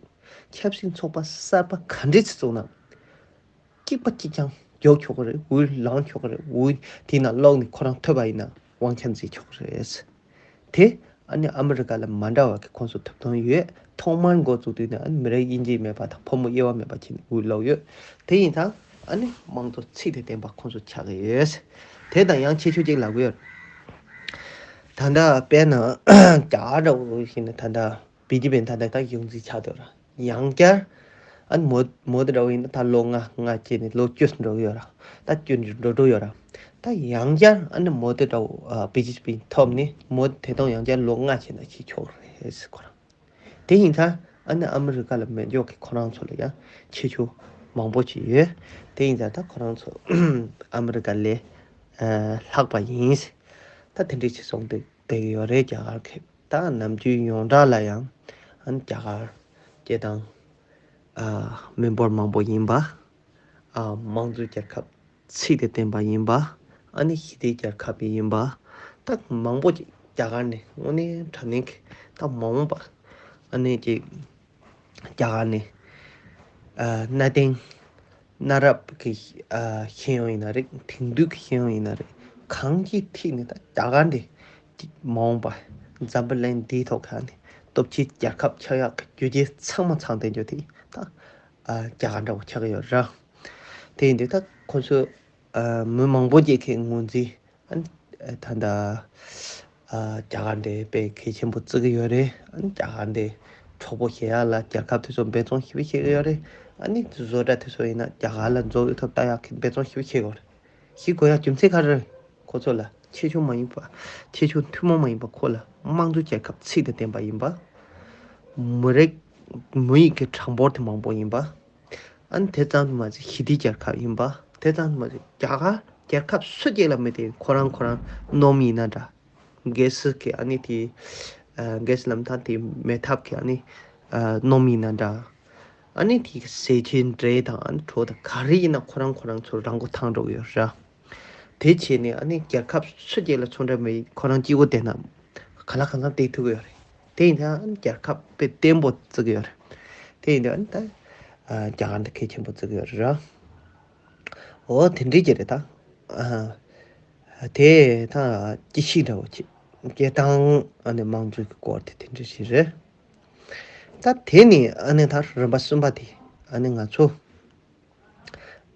ཆབ་སྲིད་ཚོགས་པ་གསར་པ་ག་འདྲ་ཅིག་བཙུགས་ན་གཅིག་པ་གཅིག་རྐྱང་རྒྱོབ་ཆོག་གི་རེད། འོས་ལངས་ཆོག་གི་རེད། འོས་དེ་ནང་ལོག་ནས་ཁོ་རང་ཐོབ་པ་ཡིན་ན་དབང་ཆ་འཛིན་ཆོག་གི་རེད། དེ་ཨ་ནི་ཨ་མི་རི་ཀ་ལ་མ་འདྲ་བ་གི་ཁོང་ཚོ་ཐོབ་ཐང་ཡོད། ཐོག་མར་འགོ་བཙུགས་དུས་ནས་ཨ་ནི་མི་རིགས་དབྱེ་འབྱེད་མེད་པ་དང་ཕོ་མོ་དབྱེ་བ་མེད་པ་བྱས་ནས་འོས་ལོག་ཡོད། དེ་ཡིན་ཙང་ཨ་ནི་དམངས་གཙོ་ཚིག་དང་ལྡན་པ་ཁོང་ཚོ་ཆགས་ཀྱི་ཡོད། དེ་དང་ཡང་ཁྱད་ཆོས་གཅིག་ལབ་ཀྱི་ཡོད། ད་ལྟ་དཔེར་ན་རྒྱ་གར་འདྲ་བོ་ཞིག་ནས་ད་ལྟ་བི་ཇེ་པི་ད་ལྟ་ད་ཡོངས་འཛིན་ཆགས་འདུག་ར། ཡང་བསྐྱར་ཨ་ནི་མོ་མོ་དེ་འདྲ་བོ་ཡིན་ན་ད་ལོ་ལྔ་ལྔ་བྱས་ནས་ལོ་བཅུ་འགྲོ་གི་ཡོད་ར། ད་བཅུ་འགྲོ་འགྲོ་ཡོད་ར། ད་ཡང་བསྐྱར་ཨ་ནི་མོ་དེ་འདྲ་བོ་ཨ་བི་ཇེ་པི་ཐོབ་ནས་མོ་དེ་དང་ཡང་བསྐྱར་ལོ་ལྔ་བྱས་ན་བྱེད་ཆོག་རེད་ཟེར་ཁོ་རང་། དེ་ཡིན་ཙང་ཨ་ནི་ཨ་མི་རི་ཀ་ལ་མེད་འཇོག་གི་ཁོ་རང་ཚོ་ལ་ཡང་ཁྱད་ཆོས་མང་པོ་ཅིག་ཡོད། དེ་ཡིན་ཙང་ད་ཁོ་རང་ཚོ་ཨ་མི་རི་ཀ་ལས་ཨ་ལྷག་པ་ཡིན་ཟེར། ད་དེ་འདྲས་ཅིག་གསུངས་ཏེ་བསྡད་ཀྱི་ཡོད་རེད་རྒྱ་གར་གྱི། ད་ནམ་རྒྱུན་ཡོངས་གྲགས་ལ་ཡང་ཨ་ནི་རྒྱ་གར་སྐད་དང་ཨ་མི་འབོར་མང་པོ་ཡིན་པ། ཨ་དམངས་གཙོའི་རྒྱལ་ཁབ་ཚིག་དེ་བསྟན་པ་ཡིན་པ། ཨ་ནི་ཞི་བདེའི་རྒྱལ་ཁབ་ཡིན་པ། ད་མང་པོ་ཅིག་རྒྱ་གར་ནས་དངོས་གནས་དྲང་གནས་ཀྱི་ད་མ་འོངས་པ་ཨ་ནི་ཅིག་རྒྱ་གར་ནས་ཨ་གནའ་དེང་གནའ་རབས་ཀྱི་ཨ་ཤེས་ཡོན་ཡིན་ན་རེད། དེང་དུས་ཀྱི་ཤེས་ཡོན་ཡིན་ན་རེད། གང་ཅིའི་ཐད་ནས་ད་རྒྱ་གར་འདི་ཅིག་མ་འོངས་པ་འཛམ་བུ་གླིང་འདིའི་ཐོག་ཁ་ནས་སྟོབས་ཆེའི་རྒྱལ་ཁབ་ཆགས་ཡག་གི་རྒྱུ་རྐྱེན་ཚང་མ་ཚང་བསྡད་རྒྱུ་དེ་ད་ཨ་རྒྱ་གར་འདྲ་བོ་ཆགས་ཀྱི་ཡོད་རེད། དེ་ཡིན་དུས་ད་ཁོ་ཚོས་ཨ་མི་མང་པོ་ཅིག་གི་ངོས་འཛིན། ཨ་ནི་ད་ལྟ་ཨ་རྒྱ་གར་འདི་དཔེ་གལ་ཆེན་པོ་བརྩི་གི་ཡོད་རེད། ཨ་ནི་རྒྱ་གར་འདི་གྲོགས་པོ་བྱེད་ཡག་ལ་རྒྱལ་ཁབ་དེ་ཚོ་འབད་བརྩོན་ཞེ་པོ་བྱེད་ཀྱི་ཡོད་རེད། ཨ་ནི་བཟོ་གྲྭ་དེ་ཚོ་ཡིན་ན་རྒྱ་གར་ལ་འཛུགས་ཐུབ་ལྟ་ཡག་གི་འབད་བརྩོན་ཞེ་པོ་བྱེད་ཀྱི་ཡོད་རེད། ཞིག་དགོས་ཡག་རྒྱུ་མཚན་ག་རེ་རེད། ཁོ་ཚོ་ལ་ཆེ་ཆུང་མ་ཡིན་པ། ཆེ་ཆུང་ཐུན་མོང་མ་ཡིན་པ། ཁོ་ལ་དམངས་གཙོ་རྒྱལ་ཁབ་ཚིག་དང་ལྡན་པ་ཡིན་པ། མི་རིགས་མི་ཡི་གི་གྲངས་འབོར་དེ་མང་པོ་ཡིན་པ། ཨ་ནི་དེ་ཙམ་དུ་མ་ཟད་ཞི་བདེའི་རྒྱལ་ཁབ་ཡིན་པ། དེ་ཙམ་དུ་མ་ཟད་རྒྱ་གར་རྒྱལ་ཁབ་སུ་གཅིག་ལ་མེད་དེ། ཁོ་རང་ཁོ་རང་སྣུམ་ཡིན་ན་འདྲ། གྷེ་སི་གི་ཨ་ནི་དེ་ཨ་གྷེ་སི་ལབ་ཐང་དེ་མེ་ཐབ་ཀྱི་ཨ་ནི་ཨ་སྣུམ་ཡིན་ན་འདྲ། ཨ་ནི་དེ་གི་ཟས་བཅད་འདྲེ་དང་ཨ་ནི་གྲོ་དང་ག་རེ་ཡིན་ན་ཁོ་རང་ཁོ་རང་ཚོ་རང་མགོ་ཐང་འགྲོ་གི་ཡོད་ར། དེ་བྱས་ནས་ཨ་ནི་རྒྱལ་ཁབ་སུ་གཅིག་ལ་ཚོང་འབྲེལ་མེད། ཁོ་རང་གཅིག་པོ་བསྡད་ན་ག་ལ་གང་འཚམ་བསྡད་ཐུབ་ཀྱི་ཡོད་རེད། དེ་ཡིན་ཙང་ཨ་ནི་རྒྱལ་ཁབ་དཔེ་བརྟན་པོ་བརྩི་གི་ཡོད་རེད། དེ་ཡིན་དུས་ཨ་ནི་ད་ཨ་རྒྱ་གར་འདི་གལ་ཆེན་པོ་བརྩི་གི་ཡོད་རེད་ར། འོ་དེ་འདྲའི་ཅིག་རེད་ད། ཨ་དེ་ད་སྐྱེ་ཤི་འདྲ་བོ་ཅིག་སྐྱེ་སྟངས་ཨ་ནི་དམངས་གཙོའི་སྐོར་དེ་དེ་འདྲ་ཞིག་རེད། ད་དེ་ནི་ཨ་ནི་ད་རིམ་པ་གསུམ་པ་དེ་ཨ་ནི་ང་ཚོ་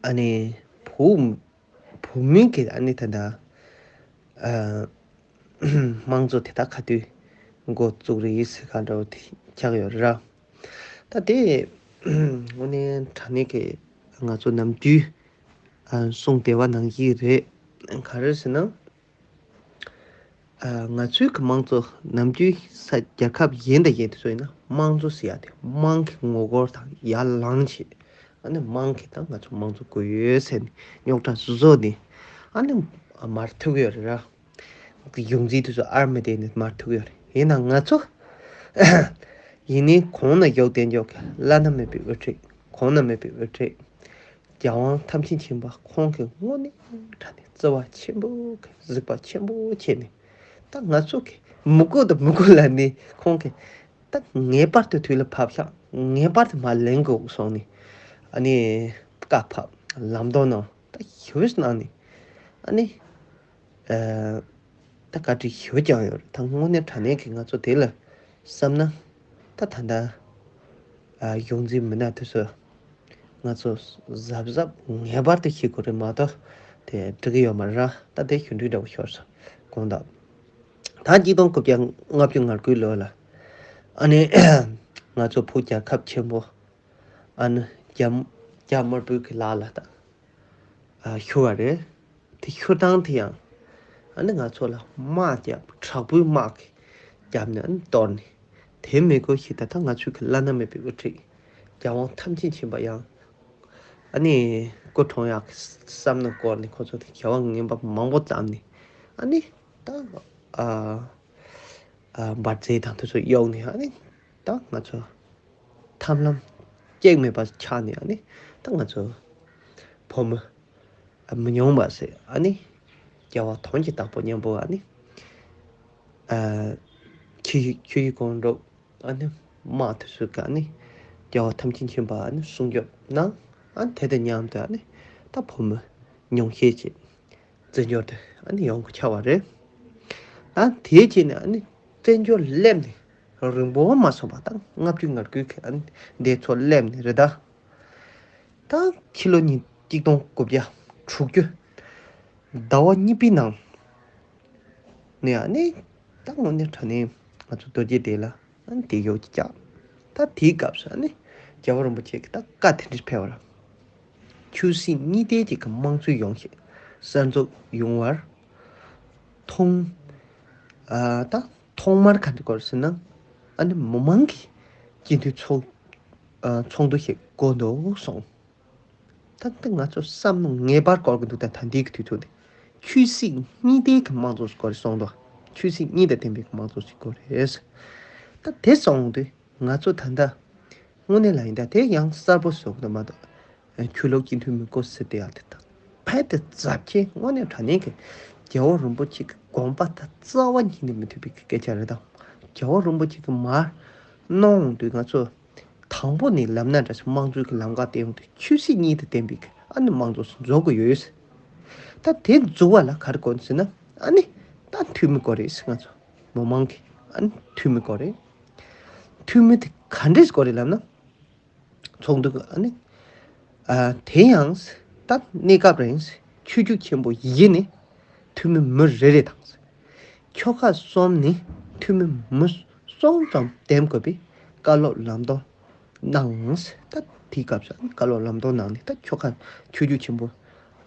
ཨ་ནི་བུ་བུད་མེད་ཀྱི་ཨ་ནི་ད་ལྟ་ཨ་དམངས་གཙོ་དེ་དག་ག་དུས་འགོ་བཙུགས་རེད་ཟེར་ག་འདྲ་བོ་དེ་ཆགས་ཡོད་ར། ད་དེ་དངོས་གནས་དྲང་གནས་ཀྱི་ང་ཚོ་ནམ་རྒྱུན་ཨ་གསུང་བདེ་བ་ནང་བཞིན་རེད། ག་རེ་ཟེར་ན། ཨ་ང་ཚོའི་གི་དམངས་གཙོ་ནམ་རྒྱུན་ས་རྒྱལ་ཁབ་གཞན་དང་གཞན་དེ་ཚོ་ཡིན་ན་དམངས་གཙོ་ཟེར་ཡ་དེ་དམངས་ཀྱི་ངོ་རྒོལ་དང་ཡར་ལངས་བྱས། ཨ་ནི་དམངས་ཀྱིས་ད་ང་ཚོ་དམངས་གཙོ་དགོས་ཡོད་ཟེར་ནས་རྙོག་དྲ་བཟོས་ནས་ཨ་ནི་མར་ཐུག་ཡོད་རེད་ར། གཞུང་འཛིན་དེ་ཚོ་ཨར་མི་དེ་ནས་མར་ཐུག་ཡོད་རེད། ཡིན་ན་ང་ཚོ་ཡིན་ནའི་གོང་ན་བཞུགས་བསྡད་མཆོག་གི་བླ་ན་མེད་པའི་དབུ་ཁྲིད། གོང་ན་མེད་པའི་དབུ་ཁྲིད། རྒྱལ་དབང་ཐམས་ཅད་མཁྱེན་པ་ཁོང་གིས་དངོས་གནས་དྲང་གནས་བརྩེ་བ་ཆེན་པོ་གིས་གཟིགས་པ་ཆེན་པོ་བྱས་ནས། ད་ང་ཚོ་གི་མི་དགོས་དང་མི་དགོས་ལབ་ནས་ཁོང་གིས་ད་ངེས་པར་དུ་དུས་ལ་བབ་ཤག་ངེས་པར་དུ་མར་ལེན་དགོས་གསུངས་ནས། ཨ་ནི་བཀའ་ཕབ། ལམ་སྟོན་གནང་། ད་ཞུས་གནང་ནས་ཨ་ནི། ཨ་ད་བཀའ་ཁྲིད་ཞུ་ཀྱང་ཡོད་རེད། ད་དངོས་གནས་དྲང་གནས་ཀྱི་ང་ཚོ་དེ་ལ་བསམ་ན། ད་ད་ལྟ་ཨ་གཞུང་འཛིན་མི་སྣ་དེ་ཚོ་ང་ཚོ་གཟབ་གཟབ་ངེས་པར་དུ་བྱེད་དགོས་རེད་མ་གཏོགས་དེ་འགྲིག་གི་ཡོད་མ་རེད། ད་དེ་ཞུ་འདོད་འདྲ་བོ་ཤོར་སོང་དགོངས་དག་ད་གཅིག་སྟོང་དགུ་བརྒྱ་ལྔ་བཅུ་ང་དགུའི་ལོ་ལ་ཨ་ནི་ང་ཚོ་བོད་རྒྱལ་ཁབ་ཆེན་པོ་ཨ་ནི་རྒྱ་རྒྱ་དམར་པོའི་གི་ལག་ལ་ད། ཨ་ཤོར་བ་རེད། དེ་ཤོར་སྟངས་དེ་ཡང་ཨ་ནི་ང་ཚོ་ལ་དམག་རྒྱབ། དྲག་པོའི་དམག་གིས་རྒྱབ་ནས་ཨ་ནི་གཏོར་ནས། དེ་མི་དགོས་ཤིག་ད་ལྟ་ང་ཚོའི་གི་བླ་ན་མེད་པའི་དབུ་ཁྲིད་རྒྱལ་དབང་ཐམས་ཅད་མཁྱེན་པ་ཡང་ཨ་ནི་སྐུ་གྲོངས་ཡག་གི་བསམ་མནོ་སྐོར་ནས་ཁོ་ཚོ་དེ་རྒྱལ་བ་ངན་པ་མང་པོ་བརྩམས་ནས་ཨ་ནི་ད་ཨ་ཨ་འབར་རྫས་དང་དེ་ཚོ་གཡུགས་ནས་ཨ་ནི་ད་ང་ཚོ་ཐབས་ལམ་གཅིག་མེད་པ་ཆགས་ནས་ཨ་ནི་ད་ང་ཚོ་བོད་མི་མི་ཉུང་བ་ཟེར་ཨ་ནི་རྒྱལ་བ་དོན་གྱི་བདག་པོ་མཉམ་པོ་ཨ་ནི་ཨ་ཆུ་ཆུ་ཡི་དགོང་དྲོ་ཨ་ནི་དམག་དེ་ཚོས་ཨ་ནི་རྒྱལ་བ་ཐམས་ཅད་མཁྱེན་པ་ཨ་ནི་སྲུང་སྐྱོབ་གནང་། ཨ་ནི་དེ་དང་མཉམ་དུ་ཨ་ནི་ད་བོད་མི་ཉུང་ཤས་ཅིག་བཙན་བྱོལ་དུ་ཨ་ནི་ཡོང་གི་ཆགས་པ་རེད། ད་དེའི་རྗེས་ནས་ཨ་ནི་བཙན་བྱོལ་སླེབས་ནས་རིང་པོ་མ་སོང་བ་དང་ལྔ་བཅུ་ང་དགུའི་གི་ཨ་ནི་འདས་ཚོ་སླེབས་ནས་རེད་ད། ད་ཕྱི་ལོ་ཉིས་གཅིག་སྟོང་དགུ་བརྒྱ་དྲུག་ཅུ་ཟླ་བ་གཉིས་པའི་ནང་ནས་ཨ་ནི་ད་དངོས་གནས་དྲང་གནས་ང་ཚོ་རྡོ་རྗེ་གདན་ལ་ཨ་ནི་དེ་ཡོག་ཅིག་བཅག་ད་དེའི་སྐབས་སུ་ཨ་ནི་རྒྱལ་བ་རིན་པོ་ཆེ་གི་ད་བཀའ་དེ་འདྲ་ཕེབས་པ་རེད། ཆོས་སྲིད་གཉིས་ལྡན་གྱི་གི་དམངས་གཙོའི་ཡོང་ཤེས་གསར་འཛུགས་ཡོང་བར་ཐོག་ཨ་ད་ཐོག་མར་ག་འདྲ་དགོས་ཟེར་ན་ཨ་ནི་མི་མང་གི་སྤྱི་འཐུས་ཚོགས་ཨ་ཚོགས་འདུ་ཞིག་དགོས་འདུག་གསུངས། ད་ལྟ་ང་ཚོ་བསམ་བློ་ངེས་པར་འཁོར་གྱི་འདུག་ད་ད་ལྟའི་གི་དུས་ཚོད་འདི་ཆོས་སྲིད་གཉིས་ལྡན་གྱི་དམངས་གཙོ་སྐོར་གསུངས་འདུག་ཆོས་སྲིད་གཉིས་དང་ལྡན་པའི་མང་གཙོ་ཞིག་དགོས་རེད། ད་དེ་སོང་དུས་ང་ཚོ་ད་ལྟ་དངོས་གནས་ལ་ཡིན་ད་དེ་ཡང་གསར་པོ་བཟོ་གི་མ་གཏོགས། ཆོས་ལུགས་སྤྱི་འཐུས་མི་དགོས་ཟེར་དེ་ཡང་དེ་དང་ཕལ་དེ་ཛབ་ཆེ་དངོས་གནས་དྲང་གནས་ཀྱི་རྒྱལ་བ་རིན་པོ་ཆེ་གི་དགོངས་པ་དང་རྩ་བ་ཉིད་ནས་མི་མཐུན་པའི་སྐད་ཆ་རེད་དང་། རྒྱལ་བ་རིན་པོ་ཆེ་གི་མར་གནང་དུས་ང་ཚོ་དང་པོ་ནས་ལབ་ན་འདྲ་ཞིག་དམངས་གཙོའི་གི་ལམ་ཁ་བསྟན་ཡོང་དུས་ཆོས་སྲིད་གཉིས་དང་ལྡན་པའི་གི་ཨ་ནི་དམངས་གཙོ་ཞིག་འཛུགས་དགོས་ཡོད། ད་དེ་འཛུགས་པ་ལ་ག་རེ་དགོས་ཟེར་ན་ཨ་ནི་ད་འཐུས་མི་དགོས་རེད་ཟེར། ང་ཚོ་མི་མང་གི་ཨ་ནི་འཐུས་མི་དགོས་རེད། འཐུས་མི་དེ་ག་འདྲས་དགོས་རེད་ལབ་ན། ཚོགས་འདུ་ཨ་ནི། ཨ་དེ་ཡང་ད་གནས་སྐབས་རིང་ཆོས་བརྒྱུད་ཆེན་པོ་བཞི་ནས་འཐུས་མི་མི་རེ་རེ་དང་། ཆོལ་ཁ་གསུམ་ནས་འཐུས་མི་མི་གསུམ་ཙམ་འདེམས་དགོས་པའི་བཀའ་སློབ་ལམ་སྟོན་གནང་། ད་དེའི་སྐབས་སུ་ཨ་ནི་བཀའ་སློབ་ལམ་སྟོན་གནང་ནས་ད་ཆོལ་ཁ་ཆོས་བརྒྱུད་ཆེན་པོ་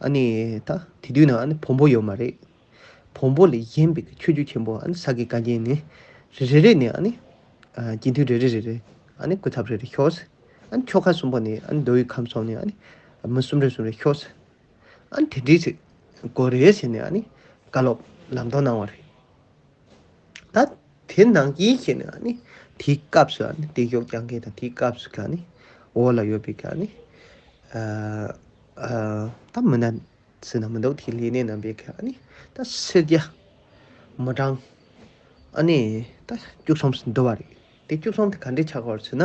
ཨ་ནི་ད་དེ་དུས་ནང་ཨ་ནི་བོན་པོ་ཡོད་མ་རེད། བོན་པོ་ལས་གཞན་པའི་ཆོས་བརྒྱུད་ཆེན་པོ་ཨ་ནི་ས་དགེ་བཀའ་རྙིང་ནས་རེ་རེ་རེ་ནས་ཨ་ནི་ཨ་སྤྱི་འཐུས་རེ་རེ་རེ་རེ་ཨ་ནི་སྐུ་ཚབ་རེ་རེ་ཤོག་ཨ་ནི་ཆོལ་ཁ་གསུམ་པོ་ནས་ཨ་ནི་མདོ་དབུས་ཁམས་གསུམ་ནས་ཨ་ནི་མི་གསུམ་རེ་གསུམ་རེ་ཤོག་ཨ་ནི་དེ་འདྲའི་ཞིག་དགོས་རེད་ཟེར་ནས་ཨ་ནི་བཀའ་སློབ་ལམ་སྟོན་གནང་བ་རེད། ད་དེ་ནང་བཞིན་བྱས་ནས་ཨ་ནི་དེའི་སྐབས་སུ་ཨ་ནི་བདེ་སྐྱོང་སྐྱོང་མཁན་དང་དེའི་སྐབས་སུ་ག་ནི་འོག་ལ་ཡོད་པའི་ག་ནི་ཨ་ཨ་ད་མི་སྣ་ཟེར་ན་མི་འདུག་དེའི་ལས་སྣེ་རྣམ་པས་ག་ནི་ད་སེར་སྐྱ་མི་གྲངས་ཨ་ནི་ད་བཅུ་གསུམ་ཙམ་འདུ་བ་རེད། དེ་བཅུ་གསུམ་དེ་ག་འདྲས་ཆགས་ཀྱི་ཡོད་རེད་ཟེར་ན།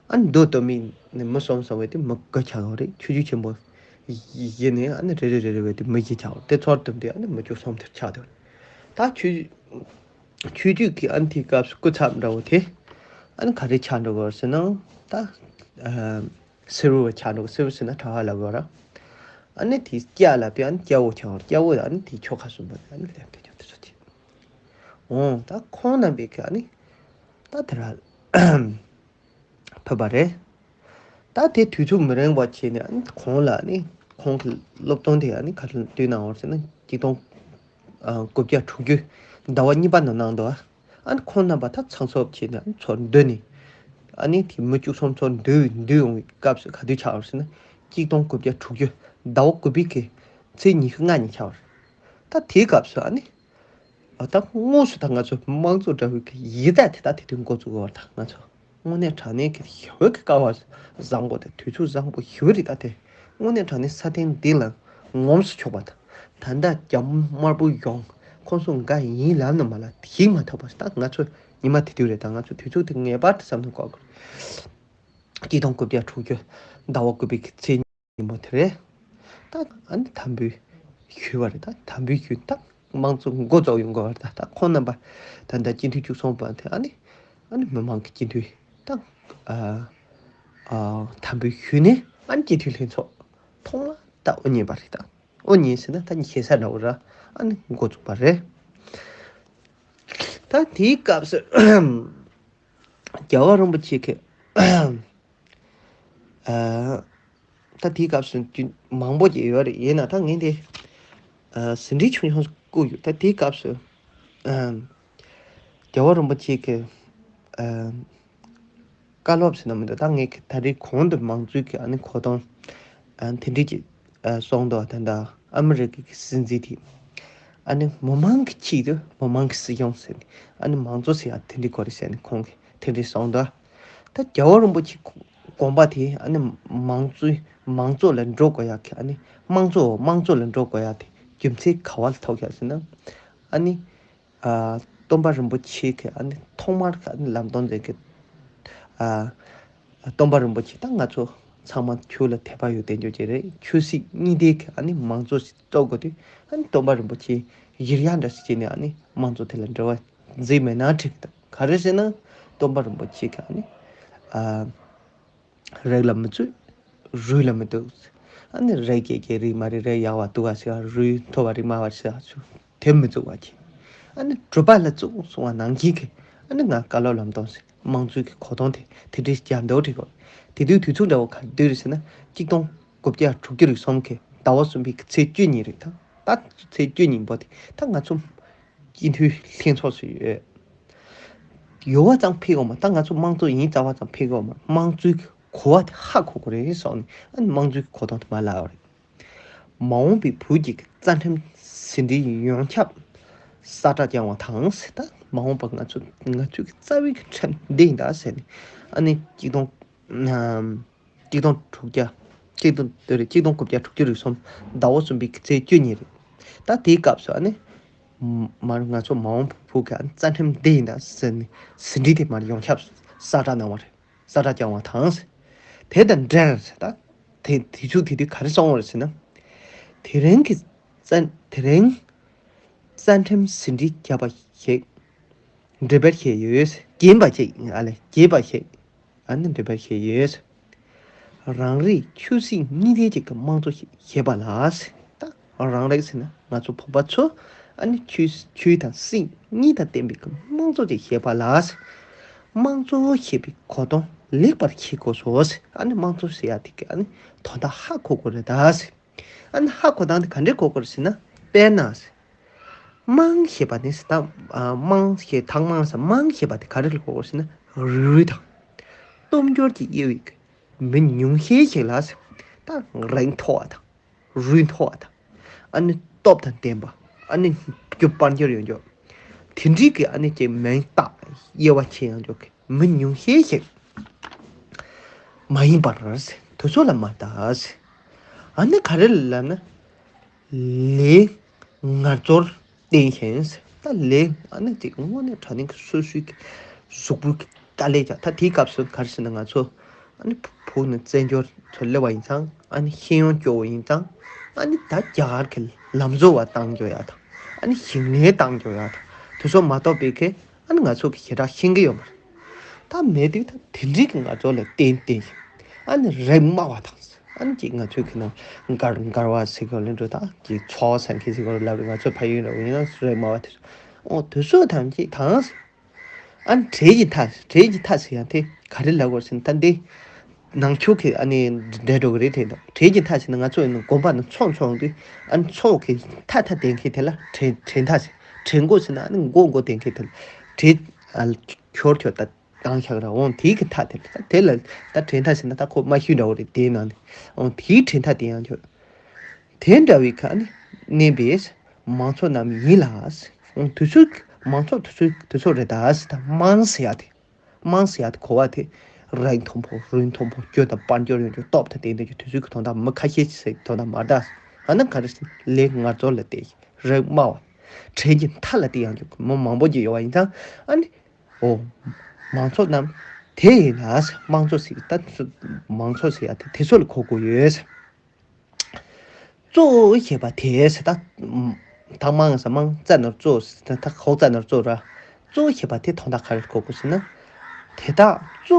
ཨ་ནི་མདོ་སྟོད་སྨད་ནས་མི་གསུམ་གསུམ་བས་དེ་མི་དགུ་ཆགས་ཡོད་རེད། ཆོས་བརྒྱུད་ཆེན་པོ་བཞི་ནས་ཨ་ནི་རེ་རེ་རེ་རེ་བས་དེ་མི་བཞི་ཆགས་ཡོད་རེད། དེ་ཚོར་བསྡོམས་དེ་ཨ་ནི་མི་བཅུ་གསུམ་དེ་ཆགས་འདུག་ད་ཆོས་ཆོས་བརྒྱུད་ཀྱི་ཨ་ནི་དེའི་སྐབས་སུ་སྐུ་ཚབ་འདྲ་བོ་དེ་ཨ་ནི་ག་རེ་ཆགས་འགྲོ་གི་ཡོད་ཟེར་ན། ད་ཨ་སེར་པོ་བ་ཆགས་འགྲོ་གི། སེར་པོ་ཟེར་ན་གྲྭ་པ་ལབ་དགོས་ར། ཨ་ནི་དེ་སྐྱ་ལ་དེ་ཨ་ནི་སྐྱ་བོ་ཆགས་འགྲོ། སྐྱ་བོ་ཨ་ནི་དེ་ཆོལ་ཁ་གསུམ་པོ་ཨ་ནི་ལས་དེ་ཆགས་དེ་ཚོ་ཆེ། འོང་ད་ཁོང་རྣམ་པས་ཀྱི་ཨ་ནི་ད་དེ་ར་ཕེབས་པ་རེད། ད་དེ་དུས་ཚོད་མི་རིང་བ་བྱས་ནས་ཨ་ནི་ཁོང་ལ་ཨ་ནི་ཁོང་གི་སློབ་སྟོན་དེ་ཨ་ནི་ག་རེ་བསྡུས་གནང་བ་ཟེར་ན་གཅིག་སྟོང་དགུ་བརྒྱ་དྲུག་ཅུ་ཟླ་བ་གཉིས་པ་ནང་གནང་འདུག་ཨ་ནི་ཁོང་རྣམ་པ་ད་ཚང་སོབ་བྱས་ནས་ཨ་ནི་ཚོགས་འདུ་ནས་ཨ་ནི་དེ་མི་བཅུ་གསུམ་ཚོགས་འདུ་འདུ་ཡོང་བའི་སྐབས་སུ་ག་དུས་ཆགས་པ་ཟེར་ན་གཅིག་སྟོང་དགུ་བརྒྱ་དྲུག་ཅུ་ཟླ་བ་དགུ་པའི་གི་ཚེས་ཉི་ཤུ་ལྔ་ཉིན་ཆགས་པ་རེད། ད་དེའི་སྐབས་སུ་ཨ་ནི། ཨ་ད་དངོས་སུ་ད་ང་ཚོ་དམངས་གཙོ་འདྲ་བོའི་གི་ཡི་ད་དེ་ད་དེ་དུས་འགོ་བཙུགས་པ་ད་ང་ཚོ་དངོས་གནས་དྲང་གནས་ཀྱི་ཞི་བའི་གི་སྐལ་བ་བཟང་པོ་དང་དུས་ཚོད་བཟང་པོ་ཞི་བ་རེད། ད་དེ་དངོས་གནས་དྲང་གནས་ས་སྟེང་འདི་ལ་ངོམས་སུ་ཆོག་པ་དང་ད་ལྟ་རྒྱ་དམར་པོ་ཡོང་ཁོང་ཚོ་འགའ་ཡིན་ལབ་ན་མ་ལ་ཞིག་མ་ཐོབ་པ་ད་ང་ཚོ་ཉི་མ་དེ་དུས་རེད། ད་ང་ཚོ་དུས་ཚོད་དེ་ངེས་པར་དུ་བསམ་བློ་འགོག་དགོས། གཅིག་སྟོང་དགུ་བརྒྱ་དྲུག་ཅུ་ཟླ་བ་དགུ་པའི་གི་ཚེས་ཉིན་མོ་དེ་རེད། ད་ཨ་ནི་དམ་འབུལ་ཞུས་པ་རེད། ད་དམ་འབུལ་ཞུས་ད་དམངས་གཙོ་འགོ་བཙུགས་ཡོང་དགོས་པ་རེད། ད་ད་ཁོང་རྣམ་པ་ད་ད་སྤྱི་འཐུས་བཅུ་གསུམ་པ་དེ་ཨ་ནི་ཨ་ནི་མི་མང་གི་སྤྱི་འཐུས་ད་ཨ་ཨ་དམ་འབུལ་ཞུས་ནས་ཨ་ནི་སྤྱི་འཐུས་ལྷན་ཚོགས་ཐོག་མ་ད་དབུ་བརྙེས་པ་རེད། ད་དབུ་བརྙེས་ཟེར་ན་ད་ཉི་ཤེས་ས་འདྲ་བོ་ར་ཨ་ནི་འགོ་བཙུགས་པ་རེད། ད་དེའི་སྐབས་སུ་རྒྱལ་བ་རིན་པོ་ཆེ་གི་ཨ་ད་དེའི་སྐབས་སུ་རྒྱུན་མང་པོ་ཅིག་ཡོད་རེད། ཡིན་ན་ད་ངས་དེ་ཨ་ཟིན་བྲིས་ཆུང་ཆུང་བརྐུས་ཡོད། ད་དེའི་སྐབས་སུ་ཨ་རྒྱལ་བ་རིན་པོ་ཆེ་གི་ཨ་བཀའ་སློབ་ཟེར་ན་མི་འདུག་ད་ངས་ད་རེས་གོང་དུ་མང་གཙོའི་གི་ཨ་ནི་གོ་སྟངས་ཨ་དེ་འདྲས་ཀྱི་ཨ་གསུངས་འདུག་ད་ད་ཨ་མི་རི་ཀའི་གི་སྲིད་འཛིན་དེ་ཨ་ནི་མི་མང་གི་ཆེད་དུ་མི་མང་གི་སྲིད་སྐྱོང་ཟེར་ནས་ཨ་ནི་མང་གཙོ་ཟེར་ཡ་དེ་འདྲས་དགོས་རེད་ཟེར་ནས་ཁོང་གིས་དེ་འདྲས་གསུངས་འདུག་ད་རྒྱལ་བ་རིན་པོ་ཆེ་དགོངས་པ་དེ་ཨ་ནི་མང་གཙོའི་མང་གཙོ་ལ་འགྲོ་དགོས་ཡག་གི་ཨ་ནི་དམངས་གཙོ་དམངས་གཙོ་ལ་འགྲོ་དགོས་ཡག་དེ་རྒྱུ་མཚན་ག་བ་ལ་ཐུག་ཡག་ཟེར་ན། ཨ་ནི་ཨ་སྟོན་པ་རིན་པོ་ཆེ་གི་ཨ་ནི་ཐོག་མར་གི་ཨ་ནི་ལམ་སྟོན་མཛད་གི་ཨ་སྟོན་པ་རིན་པོ་ཆེ་ད་ང་ཚོ་ཚང་མ་ཆོས་ལ་དད་པ་ཡོད་དེ་འཇོག་ཅིག་རེད། ཆོས་སྲིད་གཉིས་ལྡན་གི་ཨ་ནི་མང་གཙོ་ཞིག་གཏོད་དགོས་དུས་ཨ་ནི་སྟོན་པ་རིན་པོ་ཆེ་གཞིར་བཞག་འདྲ་ཞིག་བྱས་ནས་ཨ་ནི་དམངས་གཙོ་དེ་ལ་འབྲེལ་བ་མཛད་མེད་ན་འགྲིག་གི་འདུག་ག་རེ་ཟེར་ན་སྟོན་པ་རིན་པོ་ཆེ་གི་ཨ་ནི་ཨ་རིགས་ལ་མི་བརྩི། རུས་ལ་མི་གཏུག་ཨ་ནི་རིགས་རྒྱས་རྒྱས་རིགས་དམའ་རིགས་རིགས་ཡག་པ་སྡུག་པ་ཟེར་བ་རུས་མཐོ་བ་རིགས་དམའ་བ་ཟེར་བ་ཚོ་དེ་མི་བརྩི་བ་གྱིས། ཨ་ནི་གྲུབ་པ་ལ་བརྩི་གསུང་བ་ནང་བཞིན་གྱི་ཨ་ནི་ང་བཀའ་སློབ་ལམ་སྟོན་ཟེར་དམངས་གཙོའི་གི་གོ་སྟོན་དེ་དེ་འདྲའི་རྒྱ་འདོགས་བྲིས་གོ་དེ་དུས་དུས་ཚོད་འདྲ་བོ་ག་དུས་རེད་ཟེར་ན་གཅིག་སྟོང་དགུ་བརྒྱ་དྲུག་ཅུ་རེ་གསུམ་གི་ཟླ་བ་གསུམ་པའི་གི་ཚེས་བཅུ་གཉིས་རེད། ད་ད་ཚེས་བཅུ་གཉིས་པོ་དེ་ད་ང་ཚོ་སྤྱི་འཐུས་ལྷན་ཚོགས་སུ་ཡོད། ཡོད་པ་ཙམ་ཕེབས་དགོས་མ་ད་ང་ཚོ་དམངས་གཙོ་ཡིན་རྩ་བ་ཙམ་ཕེབས་དགོས་མ་དམངས་གཙོའི་གོ་བ་དེ་ཧ་གོ་དགོས་རེད་གསུངས་ནས་ཨ་ནི་དམངས་གཙོའི་གོ་སྟངས་དེ་མ་ལབ་པ་རེད། མ་འོངས་པའི་བོད་ཀྱི་རྩ་ཁྲིམས་ཟིན་བྲིས་ཡོངས་ཁྱབ་ ས་ཁྲ་བརྐྱང་བ་དང་ཟེར། ད་མ་འོངས་པ་ང་ཚོ་ང་ཚོའི་རྩ་བའི་ཁྲིམས་འདི་ཡིན་ད་ཟེར་ནས། ཨ་ནི་གཅིག་སྟོང་ཨམ་གཅིག་སྟོང་དྲུག་བརྒྱ་གཅིག་སྟོང་དེ་རེད། གཅིག་སྟོང་དགུ་བརྒྱ་དྲུག་ཅུ་རེ་གསུམ་ཟླ་བ་གསུམ་པའི་ཚེས་བཅུ་གཉིས་རེད། ད་དེའི་སྐབས་སུ་ཨ་ནི་མར་ང་ཚོ་མ་འོངས་པ་བོད་ཀྱི་ཨ་ནི་རྩ་ཁྲིམས་འདི་ཡིན་ད་ཟེར་ནས་ཟིན་བྲིས་དེ་མར་ཡོངས་ཁྱབ་ས་ཁྲ་གནང་བ་རེད། ས་ཁྲ་བརྐྱང་བ་དང་ཟེར། དེ་དང་འབྲེལ་ཟེར། ད་དེ་དེ་ཚོ་དེ་དུས་ག་རེ་གསུངས་པ་རེད་ཟེར་ན། དེ་རིང་གི་རྩ་དེ་རིང་རྩ་ཁྲིམས་ཟིན་བྲིས་བརྒྱབ་པ་ཞིག་འགྲེལ་པར་བྱས་ཡོད། རྒྱས་པ་ཞིག་ཨ་ལས་རྒྱས་པ་ཞིག་ཨ་ནི་འགྲེལ་པར་བྱས་ཡོད། རང་རིགས་ཆོས་སྲིད་གཉིས་ལྡན་གཅིག་གི་དམངས་གཙོ་ཞིག་བྱེད་པ་ལ་ཟེར། ད་རང་རིགས་ཟེར་ན་ང་ཚོ་བོད་པ་ཚོ་ཨ་ནི་ཆོས་ཆོས་དང་སྲིད་གཉིས་དང་ལྡན་པའི་གི་དམངས་གཙོ་ཅིག་བྱེད་པ་ལ་ཟེར། དམངས་གཙོ་ཞེས་པའི་གོ་དོན་ལེགས་པར་ཤེས་དགོས་སོ་ཟེར། ཨ་ནི་དམངས་གཙོ་ཟེར་ཡ་དེ་གི་ཨ་ནི་དོན་དག་ཧ་གོ་དགོས་རེད་ད་ཟེར། ཨ་ནི་ཧ་གོ་སྟངས་དེ་ག་འདྲས་གོ་དགོས་རེད་ཟེར་ན། དཔེར་ན་ཟེར། དམངས་ཞེས་པ་ནི་ཟེར། ད་ཨ་དམངས་ཞེས་དང་དམངས་ཟེར། དམངས་ཞེས་པ་དེ་ག་རེ་ལ་གོ་དགོས་ཟེར་ན། རུས་དང་སྟོབས་འབྱོར་གྱི་དབྱེ་བའི་མི་ཉུང་ཤས་ཤིག་ལ་ཟེར། ད་རིགས་མཐོ་བ་དང་། རུས་མཐོ་བ་དང་། ཨ་ནི་སྟོབས་དང་ལྡན་པ། ཨ་ནི་རྒྱུ་དཔལ་འབྱོར་ཡོད་འཇོག་དེ་འདྲའི་གི་ཨ་ནི་ཅིག་མིང་བཏགས་དབྱེ་བ་ཕྱེ་ཡོང་འཇོག་གི་མི་ཉུང་ཤས་ཤིག་མ་ཡིན་པར་ཟེར། དེ་ཚོ་ལ་མ་བལྟ་ཟེར། ཨ་ནི་ག་རེ་ལབ་ན། ལས་ངར་ཚོར་བརྟེན་ཞིང་ཟེར། ད་ལས་ཨ་ནི་ཅིག་དངོས་གནས་དྲང་གནས་ཀྱི་སོ་སོའི་གི་གཟུགས་པོའི་གི་དཀའ་ལས་བརྒྱབ། ད་དེའི་སྐབས་སུ་ག་རེ་ཟེར་ན། ང་ཚོ་ཨ་ནི་བུ་ནི་བཙན་བྱོལ་ཚོ་སླེབས་པ་ཡིན་ཙང་། ཨ་ནི་ཤེས་ཡོན་སྐྱོ་བོ་ཡིན་ཙང་། ཨ་ནི་ད་རྒྱ་གར་གྱི་ལམ་བཟོ་བ་བཏང་རྒྱུ་ཡ་དང་། ཨ་ནི་ཞིང་ལས་བཏང་རྒྱུ་ཡ་དང་། དེ་ཚོ་མ་གཏོགས་པའི་གི་ཨ་ནི་ང་ཚོ་གི་ཞེ་དྲག་ཤེས་ཀྱི་ཡོད་མ་རེད། ད་མེད་དུས་ད་དེ་འདྲའི་གི་ང་ཚོ་ལ་བརྟེན་བརྟེན་ཞིང་། ཨ་ནི་རིགས་དམའ་བ་དང་། ཨ་ནི་ཅིག་ང་ཚོའི་གི་ནང་མགར་མགར་བ་ཟེར་གི་ལེན་འགྲོ། ད་ཅིག་ཚོ་ཟེར་མཁན་ཟེར་གི་ལབ་རེད། ང་ཚོ་ཕ་ཡུལ་ལ་ཡིན་ན་རིགས་དམའ་བ་དེ་ཚོ། འོ་དེ་ཚོ་ཐམས་ཅད་དང་། ཨ་ནི་བྲེལ་གྱི་མཐའ། བྲེལ་གྱི་མཐའ་ཟེར་ཡང་དེ་ག་རེ་ལབ་དགོས་ཟེར་ན། ད་འདི་ནང་ཆོས་ཀྱི་ཨ་ནི་འདྲ་འགྲོ་གི་རེད་དེ། ད་བྲེལ་གྱི་མཐའ་ཟེར་ན། ང་ཚོ་ཡིན་ན་དགོན་པ་ནང་ཚོགས་འཚོགས་དུས། ཨ་ནི་ཚོགས་ཀྱི་མཐའ་མཐའ་དེད་མཁན་དེ་ལ་བྲེལ་བྲེལ་མཐའ་ཟེར། བྲེལ་འགོ་ཟེར་ན་ཨ་ནི་འགོ་འགོ་དེད་མཁན་དེ་ལ་བྲེལ། ཨ་ཁྱོར་ཁྱོར་ད་བཏང་བཞག་ར། འོང་དེའི་གི་མཐའ་དེ་ལ། ད་དེ་ལ་ད་བྲེལ་མཐའ་ཟེར་ན་ད་ཁོ་མ་ཤི་འདྲ་བོ་རེད། དེའི་ནང་ནས་འོང་དེའི་བྲེལ་མཐའ་དེ་ཡང་ཁྱོད། དེ་འདྲ་བའི་ཁ་ནས་གནས་པའི་མང་ཚོགས་རྣམས་ཡིན་ལ། འོང་དུས་ཚོད་མང་ཚོགས་དུས་ཚོད་དུས་ཚོད་རེད་ད་ཟེར། ད་དམངས་ཟེར་ཡ་དེ། དམངས་ཟེར་ཡ་དེ་གོ་བ་དེ་རིགས་མཐོན་པོ་རུས་མཐོན་པོ། རྒྱུ་དང་དཔལ་འབྱོར་ཡོད་རྒྱུ། སྟོབས་དང་ལྡན་པའི་དུས་ཚོད་ཀྱི་དོན་དག་མི་ཁ་ཤས་ཤིག་དོན་དག་མ་རེད་ད། ཨ་ནི་ག་རེ་ཟེར་ན། ལས་ངར་ཚོར་ལ་བརྟེན་ཞིང་། རིགས་དམའ་བ། བྲེལ་གྱི་མཐའ་ལ་བརྟེན་ཡང་རྒྱུ་མི་མང་པོ་ཅིག་ཡོད་པ་ཡིན་ཙང་། ཨ་ནི་འོ་མང་ཚོགས་རྣམས་དེ་ཡིན་ལ་ཟེར། དམངས་གཙོ་ཟེར་ད་མང་ཚོགས་ཟེར་ཡ་དེ་དེ་ཚོ་ལ་གོ་དགོས་ཡོད་ཟེར། གཙོ་བོ་ཞེས་པ་དེ་ཟེར། ད་དང་དམངས་ཟེར། དམངས་རྩ་ནས་གཙོ་ཟེར། ད་ད་ཁོག་རྩ་ནས་གཙོ་ར། གཙོ་བོ་ཞེས་པ་དེ་དོན་དག་ག་རེ་གོ་དགོས་ཟེར་ན། དེ་དག་གཙོ་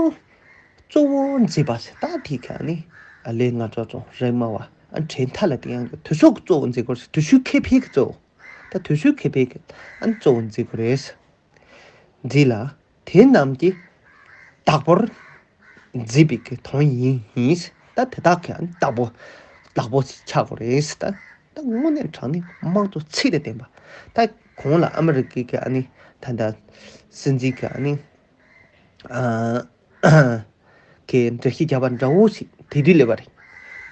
གཙོ་བོ་མཛད་པ་ཟེར། ད་དེ་ག་ནི་ཨ་ལས་ང་ཚོ་ཚོ་རིགས་དམའ་བ། ཨ་བྲེལ་མཐའ་ལ་བརྟེན་ཡང་དུས་ཚོད་ཀྱི་གཙོ་བོ་མཛད་དགོས་ཟེར། དུས་ཚོད་ཁེ་ཕན་གྱི་གཙོ་བོ། ད་དུས་ཚོད་ཁེ་ཕན་གྱི་ཨ་གཙོ་བོ་མཛད་དགོས་རེད་ཟེར། འདི་ལ་དེ་རྣམས་ཀྱི་བདག་པོར་མཛད་པའི་གི་དོན་ཡིན་ཡིན། ད་དེ་དག་གི་བདག་པོ་བདག་པོ་ཆགས་དགོས་རེད། ད་ད་དངོས་གནས་དྲང་གནས་དམངས་གཙོ་ཚིག་དང་ལྡན་པ། ད་གོང་ལ་ཨ་མི་རི་ཀའི་གི་ཨ་ནི་ད་ལྟ་སྲིད་འཛིན་གི་ཨ་ནི་ཨ་གི་འགྲེལ་བཤད་བརྒྱབ་པ་འདྲ་བོ་ཞིག་དེ་དུས་སླེབས་པ་རེད།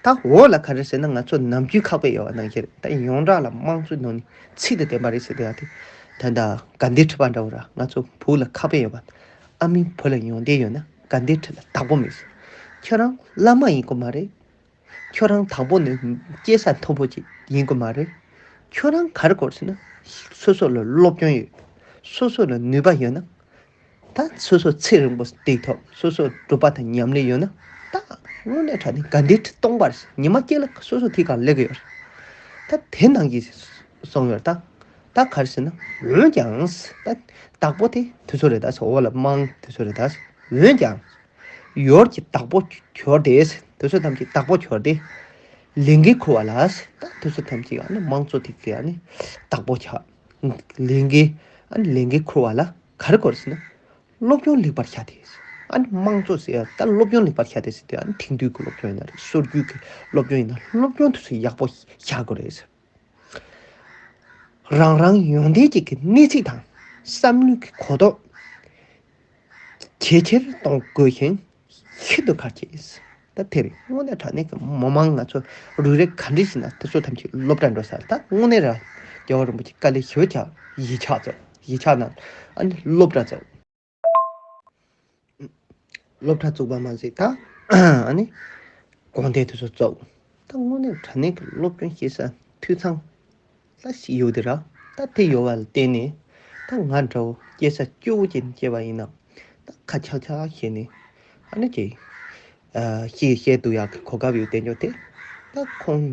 ད་འོག་ལ་ག་རེ་ཟེར་ན། ང་ཚོ་ནམ་རྒྱུན་ཁ་དཔེ་ཡོད་པ་ནང་བཞིན་རེད། ད་ཡོངས་གྲགས་ལ་དམངས་གཙོའི་ནང་ནས་ཚིག་དང་ལྡན་པ་རེད་ཟེར་དེ་ཡང་དེ། ད་ལྟ་དགའ་ལྡན་ཁྲི་པ་འདྲ་བོ་ར། ང་ཚོ་བོད་ལ་ཁ་དཔེ་ཡོད་པ། ཨ་མའི་བུ་ལ་ཡོན་ཏན་ཡོད་ན་དགའ་ལྡན་ཁྲི་ལ་བདག་པོ་མེད་ཟེར། ཁྱོད་རང་བླ་མ་ཡིན་དགོས་མ་རེད། ཁྱོད་རང་དང་པོ་ནས་སྐྱེས་ས་མཐོན་པོ་ཅིག་ཡིན་དགོས་མ་རེད། ཁྱོད་རང་ག་རེ་དགོས་ཟེར་ན། སོ་སོ་ལ་སློབ་སྦྱོང་ཡོད། སོ་སོ་ལ་ནུས་པ་ཡོད་ན། ད་སོ་སོ་ཚེ་རིང་པོ་སྡོད་ཐུབ། སོ་སོ་སྒྲུབ་པ་དང་ཉམས་ལེན་ཡོད་ན། ད་དངོས་གནས་དྲང་གནས་དགའ་ལྡན་ཁྲི་སྟོང་པར་ཉི་མ་གཅིག་ལ་སོ་སོ་དེ་གར་སླེབས་ཀྱི་ཡོད་རེད། ད་དེ་ནང་གི་གསུངས་ཡོད་རེད། ད་ད་ག་རེ་ཟེར་ན། འོན་ཀྱང་ད་བདག་པོ་དེ་དེ་ཚོ་རེད། ད་འོག་ལ་དམངས་དེ་ཚོ་རེད། ད་འོན་ཀྱང་ཡོངས་ཀྱི་བདག་པོ་གྱུར་ཏེ། དེ་ཚོ་ཐམས་ཅད་བདག་པོ་གྱུར་ཏེ། ལས་འགན་འཁུར་བ་ལ། ད་དེ་ཚོ་ཐམས་ཅད་ཨ་ནི་དམངས་གཙོ་དེ་གི་ཨ་ནི་བདག་པོ་ཆགས། ལས་འགན་ཨ་ནི་ལས་འགན་འཁུར་བ་ལ་ག་རེ་དགོས་ཟེར་ན། སློབ་སྦྱོང་ལེགས་པར་བྱ་སྟེ། ཨ་ནི་དམངས་གཙོ་ཟེར་ཡ་ད་སློབ་སྦྱོང་ལེགས་པར་བྱ་སྟེ་ཟེར་དུས། ཨ་ནི་དེང་དུས་ཀྱི་སློབ་སྦྱོང་ཡིན་ན་རེད། སྲོལ་རྒྱུན་གྱི་སློབ་སྦྱོང་ཡིན་ན་སློབ་སྦྱོང་དེ་ཚོ་ཡག་པོ་བྱ་དགོས་རེད། རང་རང་ཡོན་ཏན་ཅན་གྱི་གནས་ཚད་དང་བསམ་བློའི་གི་གོ་རྟོགས་ཇེ་ཆེར་གཏོང་དགོས་ཤིང་ཤིན་ཏུ་གལ་ཆེ། ད་དེ་རེད། དངོས་གནས་དྲང་གནས་ཀྱི་མི་མང་ང་ཚོ་རུ་རེ་ག་འདྲ་ཞིག་ན་དེ་ཚོ་ཐམས་ཅད་སློབ་གྲྭ་འགྲོ་ས་རེད། ད་དངོས་གནས་ར་རྒྱལ་བ་རིན་པོ་ཆེ་བཀའ་ལན་ཞུ་བྱ། གཞིས་ཆགས་བཙུགས། གཞིས་ཆགས་ནང་ཨ་ནི་སློབ་གྲྭ་བཙུགས། སློབ་གྲྭ་བཙུགས་པ་མ་ཟད་ད་ཨ་ནི་དགོན་སྡེ་དེ་ཚོ་བཙུགས། ད་དངོས་གནས་དྲང་གནས་ཀྱི་སློབ་སྦྱོང་བྱེད་ས་འཐུས་ཚང་ལ་ཞིག་ཡོད་དེ་ར། ད་དེ་ཡོད་པ་ལ་བརྟེན་ནས་ད་ང་འདྲ་བོ་སྐྱེས་ས་སྐྱོ་བོ་ཅན་སྐྱེས་པ་ཡིན་ན་ད་ཁ་ཆག་ཆག་བྱས་ནས་ཨ་ནི་ཅིག་ཨ་ཤེས་བཤད་སྡུག་ཡག་གི་གོ་སྐབས་ཡོད་བསྡད་འཇོག་དེ། ད་ཁོང་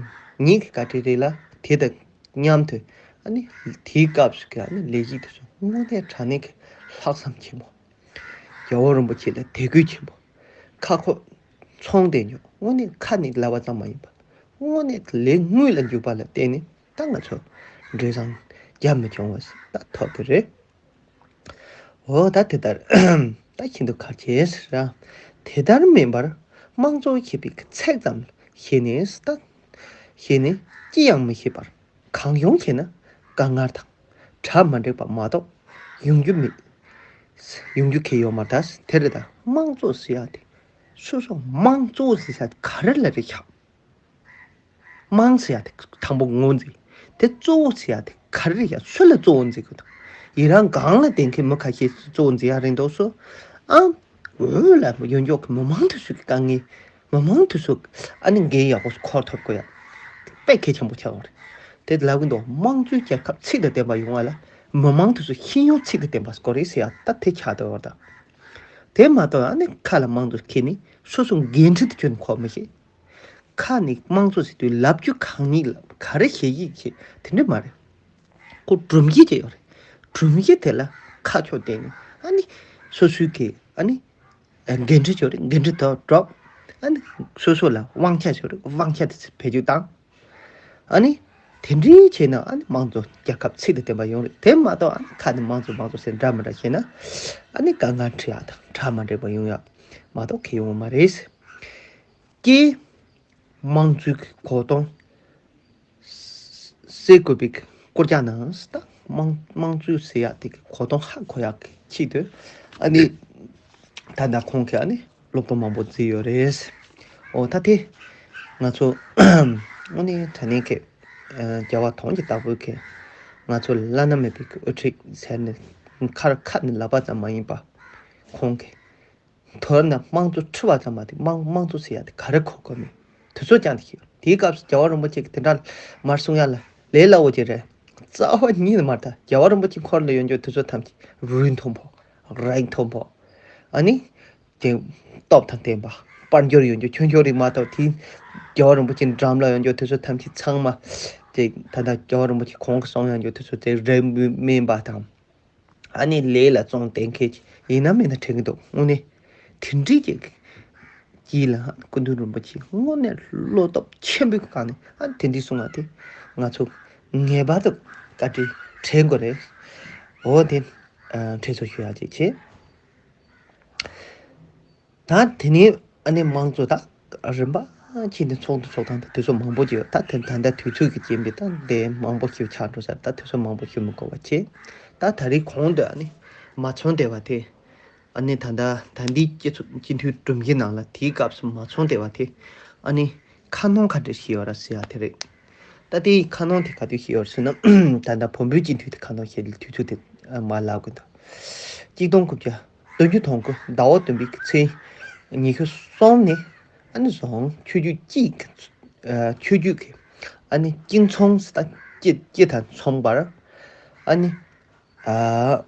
ཉིད་ཀྱི་བཀའ་དྲིན་རེད་ལ། དེ་དང་མཉམ་དུ་ཨ་ནི་དེའི་སྐབས་སུ་གི་ཨ་ནི་ལས་གཞི་དེ་ཚོ་དངོས་གནས་དྲང་གནས་ཀྱི་ལྷག་བསམ་ཆེན་པོ། རྒྱལ་བ་རིན་པོ་ཆེ་ལ་དད་གུས་ཆེན་པོ། ཁ་ཁོག་ཚོང་དེ་ཉོ་དངོས་གནས་ཁ་ནས་ལབ་པ་ཙམ་མ་ཡིན་པ། དངོས་གནས་ལས་དངོས་ལ་འཇུག་པ་ལ་བརྟེན་ནས་ད་ང་ཚོ་འབྲས་བཟང་རྒྱ་མི་འབྱུང་བ་ཞིག་ད་ཐོབ་ཀྱི་རེད། འོ་ད་དེ་ལྟར་ད་ཤིན་ཏུ་གལ་ཆེ་ཟེར་ར། དེ་ལྟར་མིན་པར་དམངས་གཙོ་ཞེས་པའི་ཚིག་ཙམ་ཤེས་ནས་ད་ཤེས་ནས་ཅི་ཡང་མི་ཤེས་པར། གང་ཡོང་བྱས་ན་དཀའ་ངལ་དང་གྲ་མ་འགྲིག་པ་མ་གཏོགས་ཡོང་རྒྱུ་མེད། ཡོང་རྒྱུ་གལ་ཡོད་མ་རེད། ད་དེ་རེད། ད་དམངས་གཙོ་ཟེར་ཡ་དེ་སོ་སོ་དམངས་གཙོ་ཟེར་ས་ག་རེ་ལ་རེད་ཤག་དམངས་ཟེར་ཡ་དེ་དང་པོ་ངོས་འཛིན། དེ་གཙོ་བོ་ཟེར་ཡ་དེ་ག་རེ་རེད་ཤག་སུ་ལ་གཙོ་བོ་འཛིན་དགོས་དང་། ཡི་རང་སྒང་ལ་བསྡད་མཁན་མི་ཁ་ཤས་གཙོ་བོ་འཛིན་ཡ་རེད་འདུག་སོ། ཨ། འོས་ལ་ཡོད་འཇོག་གི་མི་མང་དེ་ཚོ་གི་དཀའ་ངལ། མི་མང་དེ་ཚོ་ཨ་ནི་འགན་ཡག་པོ་འཁུར་ཐུབ་དགོས་ཡ། དཔེ་གལ་ཆེན་པོ་ཆགས་པ་རེད། དེ་ལབ་གི་འདུག་དམངས་གཙོའི་རྒྱལ་ཁབ་ཚིག་དང་ལྡན་པ་ཡོང་བ་ལ་མི་མང་དེ་ཚོ་ཤེས་ཡོན་ཚིག་དང་ལྡན་པ་དགོས་རེད་ཟེར་ཡ་ད་དེ་ཆགས་བསྡད་པ་རེད། ད་དེ་མ་གཏོགས་ཨ་ནི་ཁ་ལ་དམངས་གཙོ་ཁྱེར་ནས་སོ་སོ་འགན་འཁྲི་དེ་ཁྱོན་ནས་འཁུར་མི་ཤེས། ཁ་ནས་དམངས་གཙོ་ཟེར་དུས་ལབ་རྒྱུ་གང་ཉིད་ལ་ག་རེ་བྱེད་ཀྱི་ཡོད་དེ་འདྲ་མ་རེད། ཁོ་སྒྲོམ་གཞི་ཅིག་ཡོད་རེད། སྒྲོམ་གཞི་དེ་ལ་ཁ་ཕྱོགས་བསྟན་ནས་ཨ་ནི་སོ་སོའི་གི་ཨ་ནི་འགན་འཁྲི་ཡོད་རེད། འགན་འཁྲི་དེ་སྒྲུབ། ཨ་ནི་སོ་སོ་ལ་དབང་ཆ་ཡོད་རེད། དབང་ཆ་དེ་ཚོ་བེད་སྤྱོད་བཏང་། ཨ་ནི་དེ་འདྲའི་བྱས་ན་ཨ་ནི་དམངས་གཙོ་རྒྱལ་ཁབ་ཚིག་དང་ལྡན་པ་ཡོང་རེད། དེ་མ་གཏོགས་ཨ་ནི་ཁ་ནས་དམངས་གཙོ་དམངས་གཙོ་ཟེར་འདྲ་མི་འདྲ་བྱས་ན་ཨ་ནི་དཀའ་ངལ་འཕྲད་ཡག་དང་གྲ་མ་འགྲིག་པ་ཡོང་ཡག་མ་གཏོགས་གལ་ཡོང་གི་མ་རེད། ཀྱེ། དམངས་གཙོའི་གོ་དོན་སེལ་དགོས་པའི་སྐོར་རྒྱག་ནའང་ད་དམངས་དམངས་གཙོ་ཟེར་ཡག་དེ་གི་གོ་དོན་ཧ་གོ་ཡག་གི་ཆེད་དུ་ཨ་ནི་ད་ལྟ་ཁོང་གིས་ཨ་ནི་སློབ་སྟོན་མང་པོ་བརྩིས་ཡོད་རེད། འོ་ད་དེ་ང་ཚོ་ཨ་ནི་དྲང་གནས་ཀྱི་རྒྱལ་བ་དོན་གྱི་བདག་པོ་གིས་ང་ཚོ་བླ་ན་མེད་པའི་དབུ་ཁྲིད་ཟེར་ནས་ཁ་ཁ་ནས་ལབ་པ་ཙམ་མ་ཡིན་པ། ཁོང་གིས་མདོར་ན་དམངས་གཙོ་ཁྲི་བ་ཙམ་མ་དེ་དམངས་དམངས་གཙོ་ཟེར་ཡ་དེ་ག་རེ་གོ་དགོས་མིན་དེ་ཚོ་ཀྱང་དེ་ཤེས། དེའི་སྐབས་སུ་རྒྱལ་བ་རིན་པོ་ཆེ་གིས་དེ་འདྲ་མར་གསུང་ཡ་ལ་ལས་སླ་བོ་ཅིག་རེད། རྩ་བ་ཉིད་ནས་མ་རེད། ད་རྒྱལ་བ་རིན་པོ་ཆེ་འཁོར་ལ་ཡོད་འཇོག་དེ་ཚོ་ཐམས་ཅད་རུས་མཐོན་པོ། རིགས་མཐོན་པོ། ཨ་ནི་དེ་སྟོབས་དང་ལྡན་པ། དཔལ་འབྱོར་ཡོད་འཇོག་ཆུང་ཆུང་རིགས་མ་གཏོགས། དེ་རྒྱལ་བ་རིན་པོ་ཆེ་འགྲམ་ལ་ཡོད་འཇོག་དེ་ཚོ་ཐམས་ཅད་ཚང་མ་དེ་ད་ལྟ་རྒྱལ་བ་རིན་པོ་ཆེ་ཁོང་གིས་གསུང་ཡོད་འཇོག་དེ་ཚོ་དེ་རིགས་དམན་པ་དང་། ཨ་ནི་ལས་ལ་བརྩོན་ལྡན་མཁན་ཅིག་ཡིན་ན་མིན་ན་དྲན་གྱི་འདུག་དངོས་གནས་དེ་འདྲའི་ཅིག་གིས་ལ་སྐུ་མདུན་རིན་པོ་ཆེ་དངོས་གནས་བློ་སྟོབས་ཆེན་པོའི་སྒང་ནས་ཨ་དེ་འདྲའི་གསུང་བ་དེ་ང་ཚོ་ངེས་པར་དུ་བཀའ་དྲིན་དྲན་དགོས་རེད། འོ་དེ་ཨ་དྲན་གསོ་ཞུ་ཡག་ཅིག་བྱེད། ད་དེ་ནས་ཨ་ནི་དམངས་གཙོ་ད་རིམ་པ་ཕྱིན་ནས་ཚོགས་འདུ་ཚོགས་སྟངས་དང་དེ་ཚོ་མང་པོ་ཅིག་ཡོད། ད་དེ་ད་ལྟ་དུས་ཚོད་ཀྱི་རྐྱེན་པས་ད་དེ་མང་པོ་ཞིག་ཆགས་འགྲོ་ས་རེད། ད་དེ་ཚོ་མང་པོ་ཞིག་མི་གོ་བ་བྱེད། ད་ད་རེས་གོང་དུ་ཨ་ནི་མ་ཚང་བསྡད་པ་དེ། ཨ་ནི་ད་ལྟ་ད་ལྟའི་སྤྱི་ཚོགས་སྤྱི་འཐུས་སྒྲོམ་གཞི་ནང་ལ་དེའི་སྐབས་སུ་མ་ཚང་བསྡད་པ་དེ་ཨ་ནི་ཁ་སྣོན་ག་འདྲ་ཞིག་ཡོད་ར་ཟེར་ཡ་དེ་རེད། ད་དེའི་ཁ་སྣོན་དེ་ག་དུས་ཞིག་ཡོད་ར་ཟེར་ན། ད་ལྟ་བོན་པོའི་སྤྱི་འཐུས་དེ་ཁ་སྣོན་བྱེད་དུས་ཚོད་དེ་མར་ལབ་དགོས་འདུག་གཅིག་སྟོང་དགུ་བརྒྱ་བདུན་ཅུ་དོན་དགུ་ཟླ་བ་བདུན་པའི་ཚེས་ཉི་ཤུ་གསུམ་ནས་ཨ་ནི་བཟུང་ཆོས་བརྒྱུད་གཅིག་ཨ་ཆོས་བརྒྱུད་ཀྱི་ཨ་ནི་གཅིག་མཚུངས་སུ་ད་སྤྱི་སྤྱི་དང་མཚུངས་པར་ཨ་ནི། ཨ།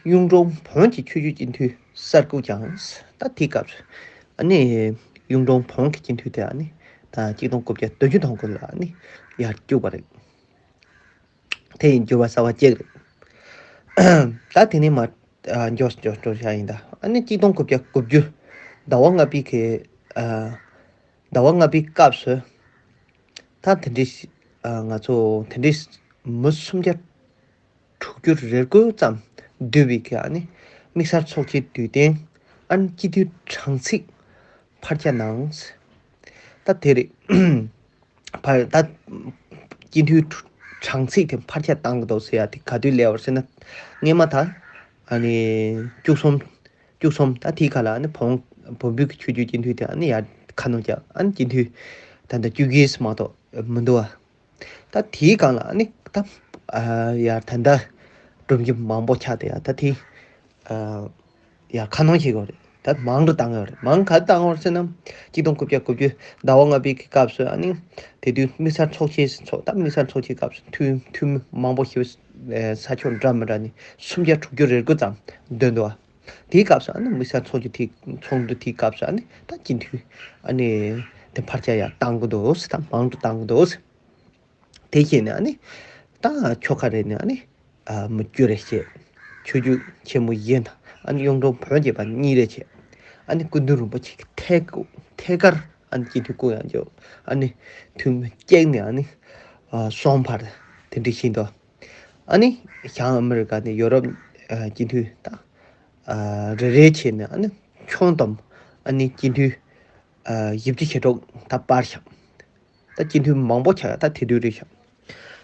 གཡུང་དྲུང་བོན་གྱི་ཆོས་བརྒྱུད་སྤྱི་འཐུས་གསར་བསྐོ་བསྐྱངས། ད་དེའི་སྐབས་སུ་ཨ་ནི་གཡུང་དྲུང་བོན་གྱི་སྤྱི་འཐུས་དེ་ཨ་ནི་ད་གཅིག་སྟོང་དགུ་བརྒྱ་བདུན་ཅུ་དོན་དགུ་ལ་ཨ་ནི་ཡར་བཅུག་པ་རེད། དེ་ཡི་འགྱུར་བ་གསར་བ་གཅིག་རེད། ད་དེ་ནས་མར་ཨ་འགྱོ་འགྱོ་འགྱོ་བཞག་ཡིན། ད་ཨ་ནི་གཅིག་སྟོང་དགུ་བརྒྱ་དགུ་བཅུ་ཟླ་བ་ལྔ་པའི་གི་ཨ་ཟླ་བ་ལྔ་པའི་སྐབས་སུ་ད་དེ་འདྲའི་ཨ་ང་ཚོ་དེ་འདྲའི་མི་སུམ་བརྒྱ་དྲུག་ཅུ་རེ་དགུ་ཙམ་འདུས་པའི་གི་ཨ་ནི་དམིགས་བསལ་ཚོགས་ཆེན་དུས་སྟོན་ཨ་ནི་སྤྱི་འཐུས་གྲངས་ཚད་ཕར་ཆེར་གནང་། ད་དེ་རེད། ཕར་ད་སྤྱི་འཐུས་གྲངས་ཚད་དེ་ཕར་ཆེར་བཏང་གི་འདུག་ཟེར་ཡ་དེ་ག་དུས་སླེབས་པ་རེད་ཟེར་ན། སྔས་མ་ད་ཨ་ནི་བཅུ་གསུམ་བཅུ་གསུམ་ད་དེའི་ཁ་ལ་ཨ་ནི་བོན་བོན་པོའི་གི་ཆོས་བརྒྱུད་སྤྱི་འཐུས་དེ་ཨ་ནི་ཡར་ཁ་སྣོན་བརྒྱབ། ཨ་ནི་སྤྱི་འཐུས་ད་ལྟ་བཅུ་བརྒྱད་ཙམ་མ་གཏོགས་མི་འདུག་བ། ད་དེའི་སྒང་ལ་ཨ་ནི་ད་ཨ་ཡར་ད་ལྟ་ སྒྲུབ་རྒྱུ་མང་པོ་ཆགས་དེ་ཡ་ད་དེ། ཡར་ཁ་སྣོན་བྱེད་དགོས་རེད། ད་མང་དུ་བཏང་ཡོད་རེད། མང་ག་བཏང་བར་ཟེར་ན། གཅིག་སྟོང་དགུ་བརྒྱ་དགུ་བཅུ་ཟླ་བ་ལྔ་པའི་གི་སྐབས་སུ་ཨ་ནི། དེ་དུས་དམིགས་བསལ་ཚོགས་ཆེན་ཚོགས་ད་དམིགས་བསལ་ཚོགས་ཆེན་སྐབས་སུ་འཐུས་འཐུས་མི་མང་པོ་ཞིག་ས་ཕྱོགས་འདྲ་མི་འདྲ་ནས་སུམ་བརྒྱ་དྲུག་ཅུ་རེ་དགུ་ཙམ་འདོན་འདུག་དེའི་སྐབས་སུ་ཨ་ནི་དམིགས་བསལ་ཚོགས་ཆུང་དེ་ཚོགས་འདུ་དེའི་སྐབས་སུ་ཨ་ནི་ད་སྤྱི་འཐུས་ཨ་ནི་དེ་འཕར་ཆ་ཡར་བཏང་གི་འདུག་ད་མང་དུ་བཏང་གི་འདུག་དེ་བྱས་ནས་ཨ་ནི་ད་ཁྱོ་ག་རེ་ནས་ཨ་ནི་ཨ་མི་བཅུ་རེ་བྱས། ཆོས་བརྒྱུད་ཆེན་མོ་བཞི་དང་ཨ་ནི་གཡུང་དྲུང་བོན་བཅས་པ་གཉིས་རེ་བྱས། ཨ་ནི་སྐུ་མདུན་རིན་པོ་ཆེ་གི་ཐད་ཐད་ཀར་ཨ་ནི་སྤྱི་འཐུས་སྐུ་ཡང་བཅོལ། ཨ་ནི་འཐུས་མི་བཅུ་ནས་ཨ་ནི་ཨ་གསུམ་བར་དེ་འདྲ་ཕྱིན་འདུག་ཨ་ནི་བྱང་ཨ་མི་རི་ཀ་ནས་ཡོ་རོབ་ཨ་སྤྱི་འཐུས་དང་ཨ་རེ་རེ་བྱས་ནས་ཨ་ནི་ཁྱོན་བསྡོམས་ཨ་ནི་སྤྱི་འཐུས་ཨ་བཞི་བཅུ་ཞེ་དྲུག་ད་སྤར་ཤག་ད་སྤྱི་འཐུས་མང་པོ་ཆགས་ད་དེ་དུས་རེད་ཤག་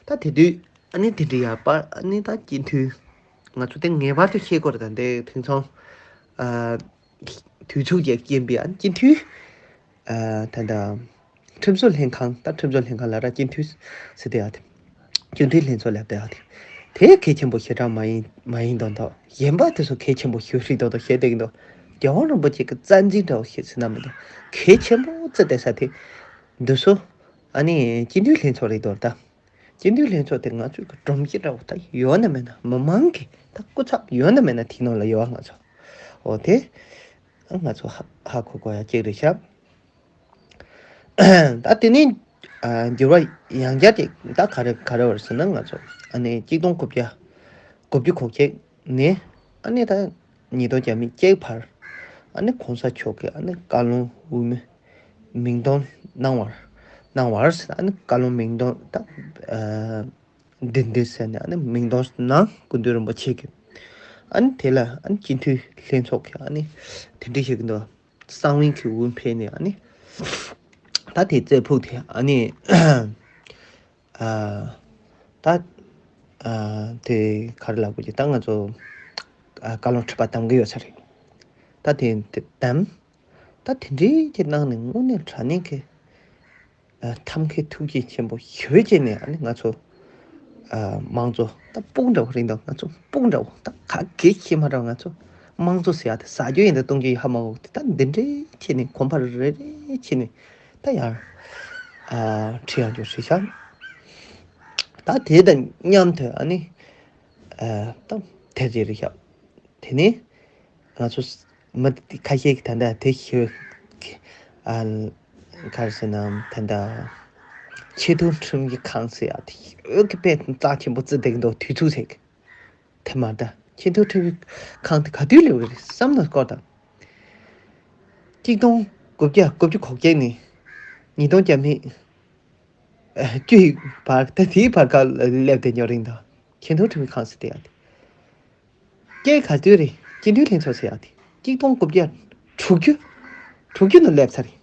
ད་དེ་དུས་ཨ་ནི་དེ་འདྲ་ཡར་སྤར་ཨ་ནི་ད་སྤྱི་འཐུས་ང་ཚོ་དེ་ངེས་པར་དུ་ཤེས་དགོས་རེད། ད་འདི་དེང་སང་ཨ་དུས་ཚོད་ཀྱི་རྐྱེན་པས་ཨ་ནི་སྤྱི་འཐུས་ཨ་ད་ད་ཁྲིམས་བཟོ་ལྷན་ཁང་ད་ཁྲིམས་བཟོ་ལྷན་ཁང་ལ་ར་སྤྱི་འཐུས་ཟེར་དེ་ཡ་དེ། སྤྱི་འཐུས་ལྷན་ཚོགས་ལབ་དེ་ཡ་དེ། དེ་གལ་ཆེན་པོ་ཞེ་དྲག་མ་ཡིན་མ་ཡིན་མདོག་མདོག་གཞན་པ་དེ་ཚོ་གལ་ཆེན་པོ་ཞེ་དྲག་མདོག་མདོག་བཤད་བསྡད་ཀྱི་འདུག་རྒྱལ་བ་རིན་པོ་ཆེ་གི་རྩ་འཛིན་འདྲ་བོ་ཞིག་ཟེར་ན་མི་འདུག་གལ་ཆེན་པོ་བརྩི་བསྡད་ས་དེ། འདི་ཚོ་ཨ་ནི་སྤྱི་འཐུས་ལྷན་ཚོགས་རེད་འདུག་ད། སྤྱི་འཐུས་ལྷན་ཚོགས་དེ་ང་ཚོའི་གི་སྒྲོམ་གཞི་འདྲ་བོ་ད་ཡོད་ན་མེད་ན། མི་མང་གི་ད་སྐུ་ཚབ་ཡོད་ན་མེད་ན་དེའི་ནང་ལ་ཡོད་ང་ཚོ། འོ་དེ་ང་ཚོ་ཧ་ཧ་གོ་དགོས་ཡ་གཅིག་རེད་ཤག་ད་དེ་ནས་ཨ་འགྱུར་བ་ཡང་བསྐྱར་ཅིག་ད་ག་རེ་ག་རེ་བར་ཟེར་ན། ང་ཚོ་ཨ་ནི་གཅིག་སྟོང་དགུ་བརྒྱ་དགུ་བཅུ་གོ་གཅིག་ནས་ཨ་ནི་ད་ཉིས་སྟོང་བརྒྱ་མེད་གཅིག་བར་ཨ་ནི་གོང་ས་མཆོག་གིས་ཨ་ནི་བཀའ་བློན་འོས་མི་མིང་འདོན་གནང་བར་གནང་བར་ཟེར། ཨ་ནི་བཀའ་བློན་མིང་འདོན་ད་ཨ་འདི་འདི་ཟེར་ནས་ཨ་ནི་མིང་འདོན་གནང་། སྐུ་མདུན་རིན་པོ་ཆེ་གིས་ཨ་ནི་དེ་ལ་ཨ་ནི་སྤྱི་འཐུས་ལྷན་ཚོགས་ཀྱིས་ཨ་ནི་དེ་འདྲ་ཞིག་འདུག་གསང་བའི་གི་འོས་འཕེན་ནས་ཨ་ནི། ད་དེ་རྩེ་ཕུག་དེ་ཨ་ནི། ཨ། ད། ཨ། དེ་ག་རེ་ལབ་དགོས་ཀྱི། ད་ང་ཚོ། ཨ། བཀའ་བློན་ཁྲི་པ་གདམ་གི་ཡོད་ས་རེད། ད་དེ་དེ་གདམ། ད་དེ་འདྲའི་གི་གནང་ནས་དངོས་གནས་དྲང་གནས་ཀྱི། ཨ། ཐབས་མཁས་ཐུགས་རྗེ་ཆེན་པོ་ཞེ་པོ་ཅིག་ནས་ཨ་ནི་ང་ཚོ། ཨ། དམངས་གཙོ་ད་སྤུ་གུ་འདྲ་བོ་རེད་འདུག་ང་ཚོ་སྤུ་གུ་འདྲ་བོ་ད་ག་གེ་ཤེས་མ་རེད། ང་ཚོ་དམངས་གཙོ་ཟེར་ཡ་དེ་ཟ་རྒྱུ་ཡིན་ད་གཏོང་རྒྱུ་ཡིན་ཧ་མ་གོ་གི། ད་འདི་འདྲའི་ཆེ་ནས་གོམ་པ་རེ་རེ་ཆེ་ནས་ད་ཡར། ཨ། ཁྲིད་ཡག་རྒྱུ་རེད་ཤག་ད་དེ་དང་མཉམ་དུ་ཨ་ནི། ཨ། ད་དེ་རེད་ཤག་དེ་ནས་ང་ཚོ་མི་ཁ་ཤས་ཀྱིས་ད་ལྟ་དེ་ཞུ། ཨ། ག་རེ་ཟེར་ན་ད་ལྟ་ཆེས་མཐོའི་ཁྲིམས་ཀྱི་ཁང་ཟེར་ཡ་དེ་ཞུ་གི་དཔེ་རྩ་ཆེན་པོ་བརྩི་བསྡད་ཀྱི་འདུག་དུས་ཚོད་ཟེར་གི། དེ་མ་ད་ཆེས་མཐོའི་ཁྲིམས་ཀྱི་ཁང་དེ་ག་དུས་སླེབས་ཀྱི་རེད་བསམ་ན་སྐོར་དང་། གཅིག་སྟོང་དགུ་བརྒྱ་དགུ་བཅུ་གོ་བརྒྱད་ནས་ཉིས་སྟོང་བརྒྱ་མེད་བཅུ་ཡི་བར་ད་དེའི་བར་ཁ་སླེབས་བསྡད་ཉོ་རིང་དང་ཆེས་མཐོའི་ཁྲིམས་ཀྱི་ཁང་ཟེར་དེ་ཡ་དེ། སྐད་ག་དུས་རེད། སྤྱི་འཐུས་ལྷན་ཚོགས་ཟེར་ཡག་དེ་གཅིག་སྟོང་དགུ་བརྒྱ་དྲུག་ཅུ། དྲུག་ཅུ་ནང་སླེབས་ཚར་རེད།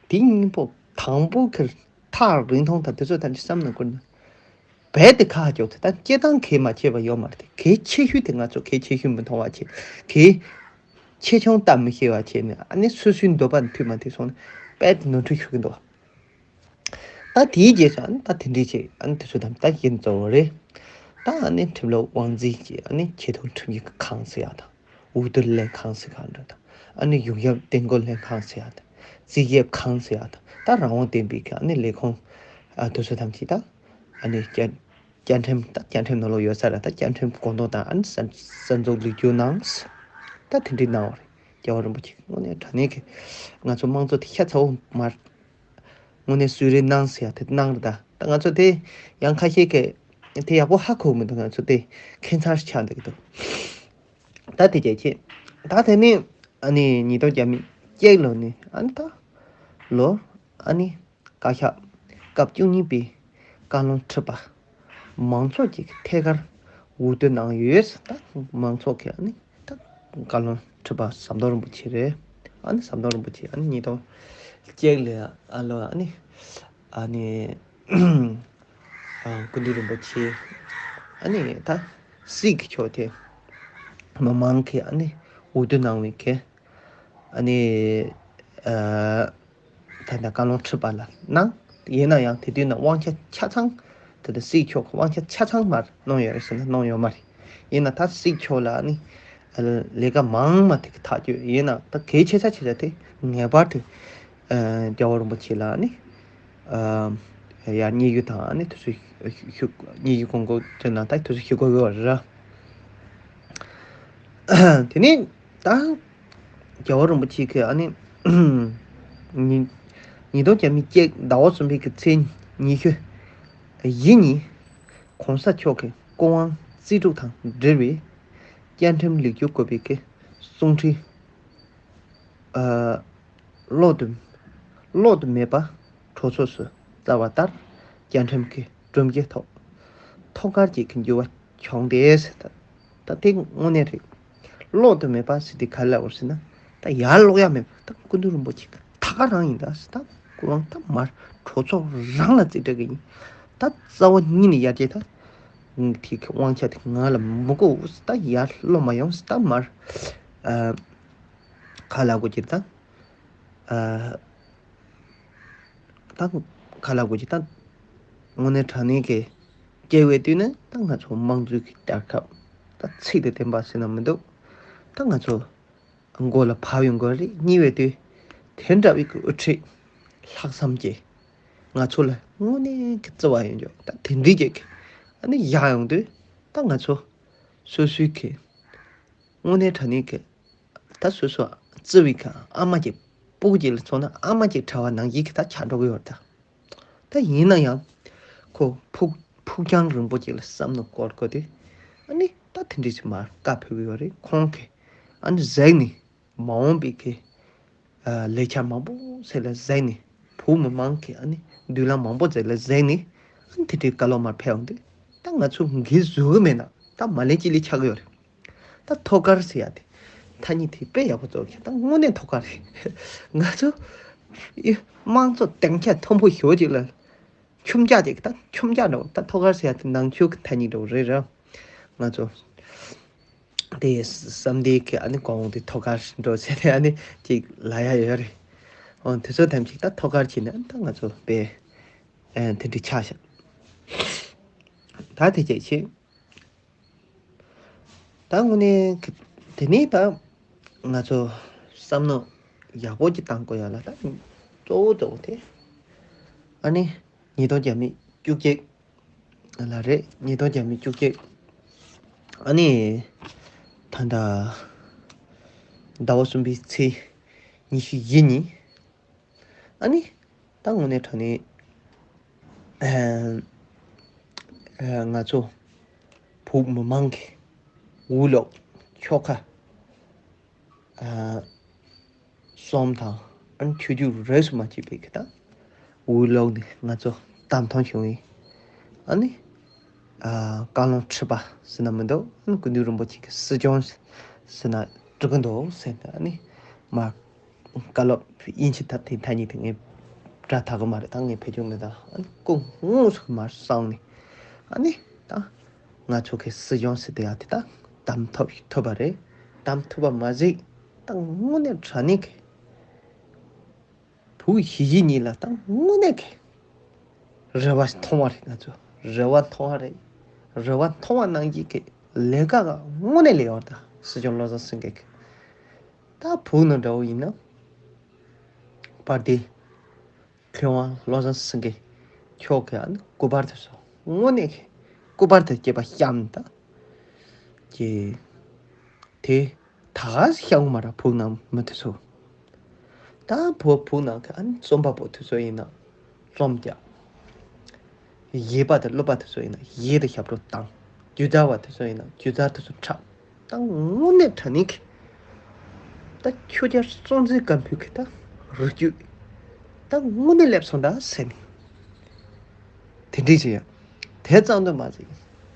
དེ་གཉིས་པོ་དང་པོ་ཁེར་ཐག་རིང་ཐུང་དང་དེ་ཚོ་ཐམས་ཅད་བསམ་ན་བསྐུར་ན། རྦད་དེ་ཁག་ཁག་ཅིག་ད་སྐྱེ་སྟངས་གལ་མ་ཆེ་བ་ཡོད་མ་རེད་དེ། གལ་ཆེ་ཤོས་དེ་ང་ཚོ་གལ་ཆེ་ཤོས་མི་མཐོང་བ་བྱས། གལ་ཆེ་ཆུང་ལྟ་མི་ཤེས་པ་བྱས་ནས་ཨ་ནི་སོ་སོའི་འདོད་པ་མཐུན་མ་མཐུན་སོང་ན་རྦད་དེ་ནོར་འཁྲུལ་ཞུགས་ཀྱི་འདུག་ད་དེའི་རྗེས་སུ་ཨ་ནི་ད་དེ་འདྲའི་ཆེད་ཨ་ནི་དེ་ཚོ་དང་ད་གཞི་གཙོ་བོ་རེད། ད་ཨ་ནི་ཁྲིམས་ལུགས་དབང་འཛིན་གྱི་ཨ་ནི་ཆེས་མཐོའི་ཁྲིམས་ཀྱི་ཁང་ཟེར་ཡག་དང་། འོས་བསྡུ་ལྷན་ཁང་ཟེར་གང་འདྲ་དང་། ཨ་ནི་ཡོངས་ཁྱབ་གཏན་འཁེལ་ལྷན་ཁང་ཟེར་ཡག་དང་། རྩིས་ཞིབ་ཁང་ཟེར་ཡག་དང་། ད་རང་དབང་ལྡན་པའི་གི་ཨ་ནི་ལས་ཁུངས་ཨ་དེ་ཚོ་ཐམས་ཅད་ད་ཨ་ནི་བཅའ་བཅའ་ཁྲིམས་ད་བཅའ་ཁྲིམས་ནང་ལོགས་ཡོད་ས་རེད། ད་བཅའ་ཁྲིམས་གོ་འདོན་དང་ཨ་ནི་གསར་གསར་འཛུགས་ལེགས་བསྒྱུར་གནང་། ད་དེ་འདྲའི་གནང་བ་རེད། རྒྱལ་བ་རིན་པོ་ཆེ་དངོས་གནས་དྲང་གནས་ཀྱི་ང་ཚོ་དམངས་གཙོ་དེ་ཤ་ཚ་བོ་མར་དངོས་གནས་གསོལ་རས་གནང་ཟེར་ཡག་དེ་གནང་རེད། ད་ད་ང་ཚོ་དེ་ཡང་ཁ་ཤས་ཀྱིས་དེ་ཡག་པོ་ཧ་གོ་མི་འདུག་ང་ཚོ་དེ་ཁྱད་མཚར་ཆགས་འདུག་གི་འདུག་ད་དེ་རྒྱལ་ཆེ། ད་དེ་ནས་ཨ་ནི་ཉིས་སྟོང་བརྒྱ་མེད་གཅིག་ལོ་ནས་ཨ་ནི་ད་ལོ་ཨ་ནི་བཀའ་ཤག་སྐབས་བཅུ་གཉིས་པའི་བཀའ་བློན་ཁྲི་པ་མང་ཚོགས་ཀྱིས་ཐད་ཀར་འོས་བསྡུ་གནང་ཡོད། ད་མང་ཚོགས་ཀྱིས་ཨ་ནི་ད་བཀའ་བློན་ཁྲི་པ་ཟམ་གདོང་རིན་པོ་ཆེ་རེད། ཨ་ནི་ཟམ་གདོང་རིན་པོ་ཆེ་ཨ་ནི་ཉིས་སྟོང་གཅིག་ལོའི་ཨ་ལོ་ཨ་ནི་ཨ་ནི་ཨ་སྐུ་མདུན་རིན་པོ་ཆེ་ཨ་ནི་ད་སྲིད་ཀྱི་ཕྱོགས་དེ་མི་མང་གིས་ཨ་ནི་འོས་བསྡུ་གནང་བའི་གི་ཨ་ནི། ཨ། ད་ལྟ་བཀའ་བློན་ཁྲི་པ་ལ་གནང་། ཡིན་ན་ཡང་དེ་དུས་ན་དབང་ཆ་ཆ་ཚང་། ད་ལྟ་སྲིད་ཕྱོགས་ཀྱི་དབང་ཆ་ཆ་ཚང་མར་གནང་ཡོད་རེད་ཟེར་ན་གནང་ཡོད་མ་རེད། ཡིན་ན་ད་སྲིད་ཕྱོགས་ལ་ནི་ལས་ཀ་མང་མ་དེ་གི་ཐག་གཅོད་ཡིན་ན་ད་གལ་ཆེ་ས་ཆེ་ས་དེ་ངེས་པར་དུ་རྒྱལ་བ་རིན་པོ་ཆེ་ལ་ནི་ཡར་སྙན་ཞུ་དང་ནི་དུས་ཚོད་ཞུ་སྙན་ཞུ་གོང་གོ་དེ་ན་ད་དུས་ཚོད་ཞུ་དགོས་ཡོད་ར། དེ་ནས་ད་རྒྱལ་བ་རིན་པོ་ཆེ་གི་ཨ་ནི་ཉིས་ཉིས་སྟོང་བརྒྱ་མེད་གཅིག་ཟླ་བ་གསུམ་པའི་གི་ཚེས་ཉི་ཤུ་བཞི་ཉིན་གོང་ས་མཆོག་གི་སྐུ་དབང་རྩིས་སྤྲོད་དང་འབྲེལ་བའི་བཅའ་ཁྲིམས་ལེགས་བསྒྱུར་དགོས་པའི་གི་གསུང་འཕྲིན། ཨ། ཀློག་ཏུ་ཀློག་ཏུ་མེད་པ་གྲོས་ཚོགས་སུ་བསྩལ་བ་ལྟར་བཅའ་ཁྲིམས་ཀྱི་གྲུབ་འབྲས་ཐོག་ཐོག་ཁར་གྱི་གི་འགྱུར་བ་བྱུང་སྟེ་ཟེར། ད་ད་དེ་དངོས་གནས་རེད། ཀློག་ཏུ་མེད་པ་ཟེར་དེ་ག་ལ་འོར་ཟེར་ན། ད་ཡར་ཀློག་ཡ་མེད་པ་ད་སྐུ་མདུན་རིན་པོ་ཆེ་ད་ག་རང་ཡིན། ད་ཟེར་ད་སྐུ་དབང་ད་མར་གྲོས་ཚོགས་རང་ལ་རྩིས་སྤྲད་གི་ཡིན། ད་རྩ་བ་ཉིད་ནས་ཡར་རྒྱས་ད་དེ་གི་དབང་ཆ་དེ་ང་ལ་མི་དགོས་ཟེར། ད་ཡར་ཀློག་མ་ཡོང་ཟེར། ད་མར་ཨ། ག་ལ་གོ་ཅིར་ད། ཨ། ད་ག་ལ་གོ་ཅིར་ད། དངོས་གནས་དྲང་གནས་ཀྱི་སྐྱེ་བའི་དུས་ནས་ད་ང་ཚོ་དམངས་གཙོའི་གི་རྒྱལ་ཁབ་ད་ཚིག་དང་ལྡན་པ་ཟེར་ན་མི་འདུག་ད་ང་ཚོ་མགོ་ལ་བབས་ཡོང་དགོས་རེད། གཉིས་པའི་དུས་དེ་འདྲ་བའི་གི་དབུ་ཁྲིད་ལྷག་བསམ་གྱིས་ང་ཚོ་ལ་དངོས་གནས་ཀྱི་བརྩེ་བ་ཡོད་འཇོག་ད་དེ་འདྲའི་ཅིག་ཨ་ནི་བཞག་ཡོང་དུས་ད་ང་ཚོ་སོ་སོའི་གི་དངོས་གནས་དྲང་གནས་ཀྱི་ད་སོ་སོ་བརྩི་བའི་ཁ་ཨ་མ་ཅིག་སྤུ་གུ་ཅིག་ལ་མཚོན་ན་ཨ་མ་ཅིག་གྲྭ་བ་ནང་བཞིན་གྱི་ད་ཆགས་འགྲོ་གི་ཡོད་རེད་ད། ད་ཡིན་ན་ཡང་ཁོ་ཕུགས་ཕུགས་རྒྱང་རིང་པོ་ཅིག་ལ་བསམ་བློ་འཁོར་དགོས་དུས་ཨ་ནི་ད་དེ་འདྲ་ཞིག་མར་བཀའ་ཕེབས་ཀྱི་ཡོད་རེད། ཁོང་གིས་ཨ་ནི་གཟིགས་ནས་མ་འོངས་པའི་གི་ལས་འཆར་མང་པོ་ཟེར་ལ་གཟིགས་ནས་བོད་མི་མང་གི་ཨ་ནི་མདུན་ལམ་མང་པོ་ཟེར་ལ་གཟིགས་ནས་ཨ་ནི་དེ་འདྲའི་བཀའ་སློབ་མར་ཕེབས་འོང་དུས་ད་ང་ཚོ་འགན་བཟོད་གི་མེད་ན་ད་མ་ལན་ཅི་ལི་ཆགས་ཀྱི་ཡོད་རེད། ད་ཐོག་ཁར་ཟེར་ཡ་དེ་ཐ་སྙད་དེ་དཔེ་ཡག་པོ་རྫོགས་ཀྱི་ད་དངོས་གནས་ཐོག་ཁར་རེད། ང་ཚོ་ཡི་དམངས་གཙོ་སྡིངས་ཆ་མཐོན་པོ་ཞེ་པོ་ཅིག་ལ་ཆུ་འཇག་ཅིག་ད་ཆུ་འཇག་འདྲ་བོ་ད་ཐོག་ཁར་ཟེར་ཡ་དེ་ནང་ཆོས་ཀྱི་ཐ་སྙད་འདྲ་བོ་རེད་ར། ང་ཚོ་དེ་བསམ་གཏན་གྱི་ཨ་ནི་གོང་འོག་དེ་ཐོག་ཁར་འགྲོ་ཟེར་ནས་ཨ་ནི་ཅིག་ལབ་ཡ་ཡོད་རེད། འོ་དེ་ཚོ་ཐམས་ཅད་ད་ཐོག་ཁར་ཕྱིན་ན་ད་ང་ཚོ་དཔེ་དེ་འདྲ་ཆགས་ཤག་ད་དེ་ཅིག་བྱེད། ད་དངོས་གནས་ཀྱི་དེ་ནས་ད་ང་ཚོ་བསམ་མནོ་ཡག་པོ་ཅིག་བཏང་དགོས་ཡ་ལ་ད་གཙོ་བོ་གཙོ་བོ་དེ་ཨ་ནི་ཉིས་སྟོང་བརྒྱ་མེད་བཅུ་གཅིག་ལ་རེད། ཉིས་སྟོང་བརྒྱ་མེད་བཅུ་གཅིག་ཨ་ནི་ད་ལྟ་ཟླ་བ་གསུམ་པའི་ཚེས་ཉི་ཤུ་བཞི་ཉིན། ཨ་ནི་ད་དངོས་གནས་དྲང་གནས་ཨ་ཨ་ང་ཚོ་བོད་མི་མང་གི་འུ་ལོག་ཆོལ་ཁ་ཨ་གསུམ་དང་ཨ་ནི་ཆོས་བརྒྱུད་རིས་སུ་མ་ཆད་པའི་གི་ད་འུ་ལོག་ནས་ང་ཚོ་བདམས་ཐོན་བྱུང་བའི་ཨ་ནི་ཨ་བཀའ་བློན་ཁྲི་པ་ཟེར་ན་མི་འདུག་ཨ་ནི་སྐུ་མདུན་རིན་པོ་ཆེ་གི་སྲིད་སྐྱོང་ཟེར་ན་འགྲིག་གི་འདུག་ཟེར་ནས་ཨ་ནི་མར་བཀའ་སློབ་དབྱིན་ཇི་ཐ་དེ་ཐ་སྙད་དེ་ངས་སྒྲ་དག་གི་མ་རེད། ད་ངས་བེད་སྤྱོད་མི་ད་ཨ་ནི་སྐུ་དངོས་སུ་མར་གསུངས་ནས་ཨ་ནི་ད་ང་ཚོ་གི་སྲིད་སྐྱོང་ཟེར་དེ་ཡ་དེ་ད་བདམས་ཐོབ་ཐུབ་པ་རེད། བདམས་ཐུབ་པ་མ་ཟད་ད་དངོས་གནས་དྲང་གནས་ཀྱི་བོད་གཞིས་བྱེས་གཉིས་ལ་ད་དངོས་གནས་ཀྱི་རེ་བ་མཐོང་བ་རེད། ང་ཚོ་རེ་བ་མཐོང་བ་རེད། རེ་བ་མཐོང་བ་ནང་བཞིན་གྱི་ལས་ཀ་ག་དངོས་གནས་ལས་ཡོད་ད་སྲིད་སྐྱོང་བློ་བཟང་སེང་གེ་གི་ད་བོད་ནང་འདྲ་བོ་ཡིན་ན་དཔལ་ལྡན་མཁས་དབང་བློ་བཟང་སེང་གེ་མཆོག་གི་ཨ་ནི་སྐུ་པར་དེ་ཚོ་དངོས་གནས་ཀྱི་སྐུ་པར་དེ་སྐྱེས་པ་བཤམས་ད་ཀྱི་དེ་ད་ག་སེ་ཤང་མ་ར་བུ་ནང་མི་དེ་ཚོ། ད་བུ་བུ་ནང་གི་ཨ་ནི་རྩོམ་པ་པོ་དེ་ཚོ་ཡིན་ན་རྩོམ་རྒྱག་གཞས་པ་དང་གླུ་པ་དེ་ཚོ་ཡིན་ན་གཞས་དང་ཞབས་བྲོ་བཏང་། སྒྱུ་རྩལ་བ་དེ་ཚོ་ཡིན་ན་སྒྱུ་རྩལ་དེ་ཚོ་འཁྲབ། ད་དངོས་གནས་དྲང་གནས་ཀྱི་ད་ཆོས་རྒྱལ་སྲོང་བཙན་སྒམ་པོའི་གི་ད་རི་རྒྱུད་ད་དངོས་གནས་སླེབས་སོང་ད་ཟེར་ནས། དེ་འདྲ་ཅིག་ཡང་དེ་ཙམ་དུ་མ་ཟད་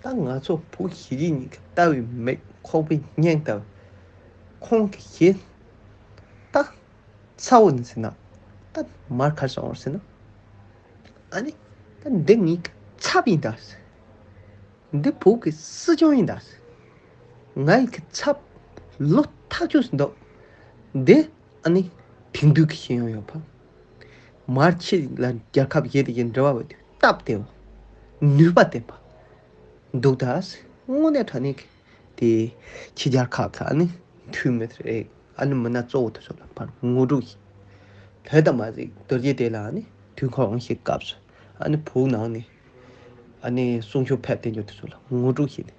ད་ང་ཚོ་བོད་གཞིས་བྱེས་གཉིས་ཀྱི་ལྟ་བའི་མིག་ཁོག་པའི་སྙིང་ལྟ་བུ་ཁོང་གི་ཞེ་ད་ཚ་བོ་ནི་ཟེར་ན་ད་མར་ཁར་སོང་བར་ཟེར་ན་ཨ་ནི་ད་འདི་ངའི་ཚབ་ཡིན་ད་ཟེར། འདི་བོད་ཀྱི་སྲིད་སྐྱོང་ཡིན་ད་ཟེར། ང་ཡི་གི་ཚབ་ལོ་ཐག་ཆོད་ཟིན་འདུག་འདི་ཨ་ནི་དེང་དུས་ཀྱི་ཤེས་ཡོན་ཡོད་པ། མར་ཁྱེད་ལ་རྒྱལ་ཁབ་གཞན་དེ་ཡི་འབྲེལ་བ་བྱེད་དུས་སྟབས་བདེ་བ། ནུས་པ་ལྡན་པ། འདུག་ད་ཟེར། དངོས་གནས་དྲང་གནས་ཀྱི་ དེ་ཕྱི་རྒྱལ་ཁག་གི་ཨ་ནི་འཐུས་མི་རེད། ཨ་ནི་མི་སྣ་གཙོ་བོ་དེ་ཚོ་ལ་ཕར་ངོ་སྤྲོད་བྱས། དེ་ལྟ་མ་ཟད་རྡོ་རྗེ་གདན་ལ་ཨ་ནི་དུས་འཁོར་དབང་ཞིག་སྐབས་སུ་ཨ་ནི་བོད་ནང་ནས་ཨ་ནི་གསུང་ཆོས་ཕེབས་བསྡད་རྒྱུ་དེ་ཚོ་ལ་ངོ་སྤྲོད་བྱས་ནས།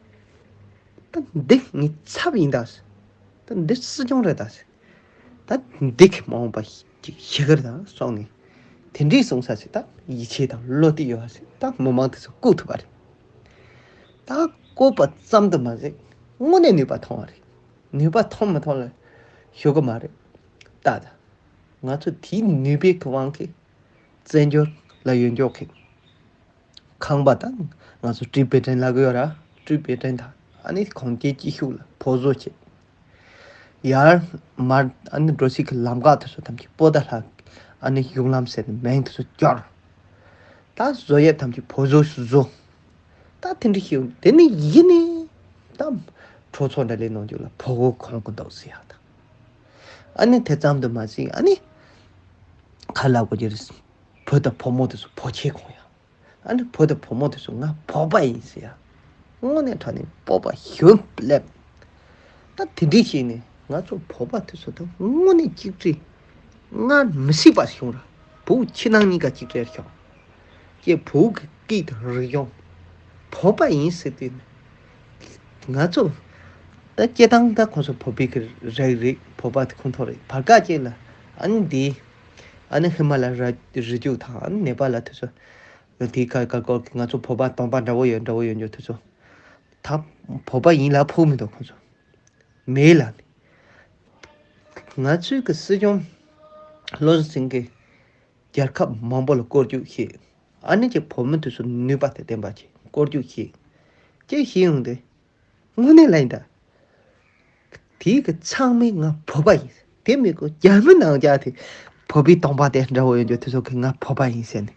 ད་འདི་ངའི་ཚབ་ཡིན་ད་ཟེར། ད་འདི་སྲིད་སྐྱོང་རེད་ད་ཟེར། ད་འདི་གི་མ་འོངས་པ་ཞིག་ཤི་གར་དང་སོང་ནས་དེ་འདྲའི་གསུང་ས་ཟེར། ད་ཡིད་ཆེས་དང་བློ་གཏད་ཡོད་ཟེར། ད་མི་མང་དེ་ཚོ་བཀུག་ཐུབ་པ་རེད། ད་བཀུག་པ་ཙམ་དུ་མ་ཟད་དངོས་གནས་ནུས་པ་ཐོན་པ་རེད། ནུས་པ་ཐོན་མི་ཐོན་ལ་ཞུ་གི་མ་རེད། ད་ད་ང་ཚོ་དེའི་ནུས་པའི་གི་དབང་གིས་བཙན་བྱོལ་ལ་ཡོད་མགྱོགས་ཀྱི་ཁང་པ་དང་། ང་ཚོ་ཊི་བེ་ཊན་ལབ་ཀྱི་ཡོད་ར། ཊི་བེ་ཊན་དང་ཨ་ནི་གོང་འཕེལ་སྤྱི་ཤུགས་ལ་ཕོ་བཟོ་བྱེད། ཡར་མར་ཨ་ནི་འགྲོ་སའི་གི་ལམ་ཁ་དེ་ཚོ་ཐམས་ཅད་པོ་ཏཱ་ལ་ཨ་ནི་གཞུང་ལམ་ཟེར་ནས་མིང་དེ་ཚོ་སྐྱོར། ད་བཟོ་ཡས་ཐམས་ཅད་བོད་བཟོ་བཟོ། ད་དེ་འདྲ་ཞིག་དེ་ནི་ཡིན་ནི་ད་གྲོས་ཚོགས་འདྲ་ལས་ནང་རྒྱུ་ལ་བོད་གོ་གོང་གི་འདུག་ཟེར་ཡག་ད། ཨ་ནི་དེ་ཙམ་དུ་མ་ཟད་ཨ་ནི་ག་ལ་གོ་རྒྱུ་རེད། བུ་དང་བུ་མོ་དེ་ཚོ་བོད་ཆས་གོན་ཡག་ཨ་ནི་བུ་དང་བུ་མོ་དེ་ཚོ་ང་བོད་པ་ཡིན་ཟེར་ཡག་དངོས་གནས་དྲང་གནས་སྤོབས་པ་ཞུམ་སླེབས། ད་དེ་འདྲ་བྱས་ནས་ང་ཚོ་བོད་པ་དེ་ཚོ་ད་དངོས་གནས་གཅིག་སྒྲིལ། སྔར་མི་སྲིད་པ་བྱུང་ར། བོད་ཕྱི་ནང་གཉིས་ཀ་གཅིག་སྒྲིལ་བྱུང་། ཀྱེ་བོད་ཀྱི་སྐད་དང་རིག་གཞུང་། བོད་པ་ཡིན་ཟེར་དུས་ནི། ང་ཚོ་ད་སྐྱེ་སྟངས་ད་ཁོང་ཚོ་བོད་པའི་གི་རིགས་རེད། བོད་པ་དེ་ཁོང་ཚོ་རེད། བར་སྐབས་ཅིག་ལ་ཨ་ནི་འདི་ཨ་ནི་ཧི་མ་ལ་རི་རི་རྒྱུད་དང་ཨ་ནི་ནེ་པ་ལ་དེ་ཚོ་དེའི་ཁ་ཁ་སྐོར་གྱི་ང་ཚོ་བོད་པ་གདོང་པ་འདྲ་བོ་ཡོད་འདྲ་བོ་ཡོད་འགྱོ་དུས་ཚོད། ད་བོད་པ་ཡིན་ལབ་ཕོད་མི་འདུག་ཁོ་ཚོ། མེད་ལབ་ནས། ང་ཚོའི་གི་སྲིད་སྐྱོང་བློ་བཟང་སེང་གེ་རྒྱལ་ཁབ་མང་པོ་ལ་སྐོར་རྒྱུག་བྱེད། ཨ་ནི་ཀྱི་བོད་མི་དེ་ཚོ་ནུས་པ་དང་ལྡན་པ་ཅིག་སྐོར་རྒྱུག་བྱེད། ཅེས་ཞིག་ཡོང་དུས། དངོས་གནས་ལ་ཡིན་ད། དེའི་གི་ཚང་མས་ང་བོད་པ་ཡིན། དེ་མི་དགོས་རྒྱ་མི་ནང་རྒྱ་དེ། བོད་པའི་གདོང་པ་དེ་འདྲ་བོ་ཡོད་རྒྱུ་དེ་ཚོ་གིས་ང་བོད་པ་ཡིན་ཟེར་ནས།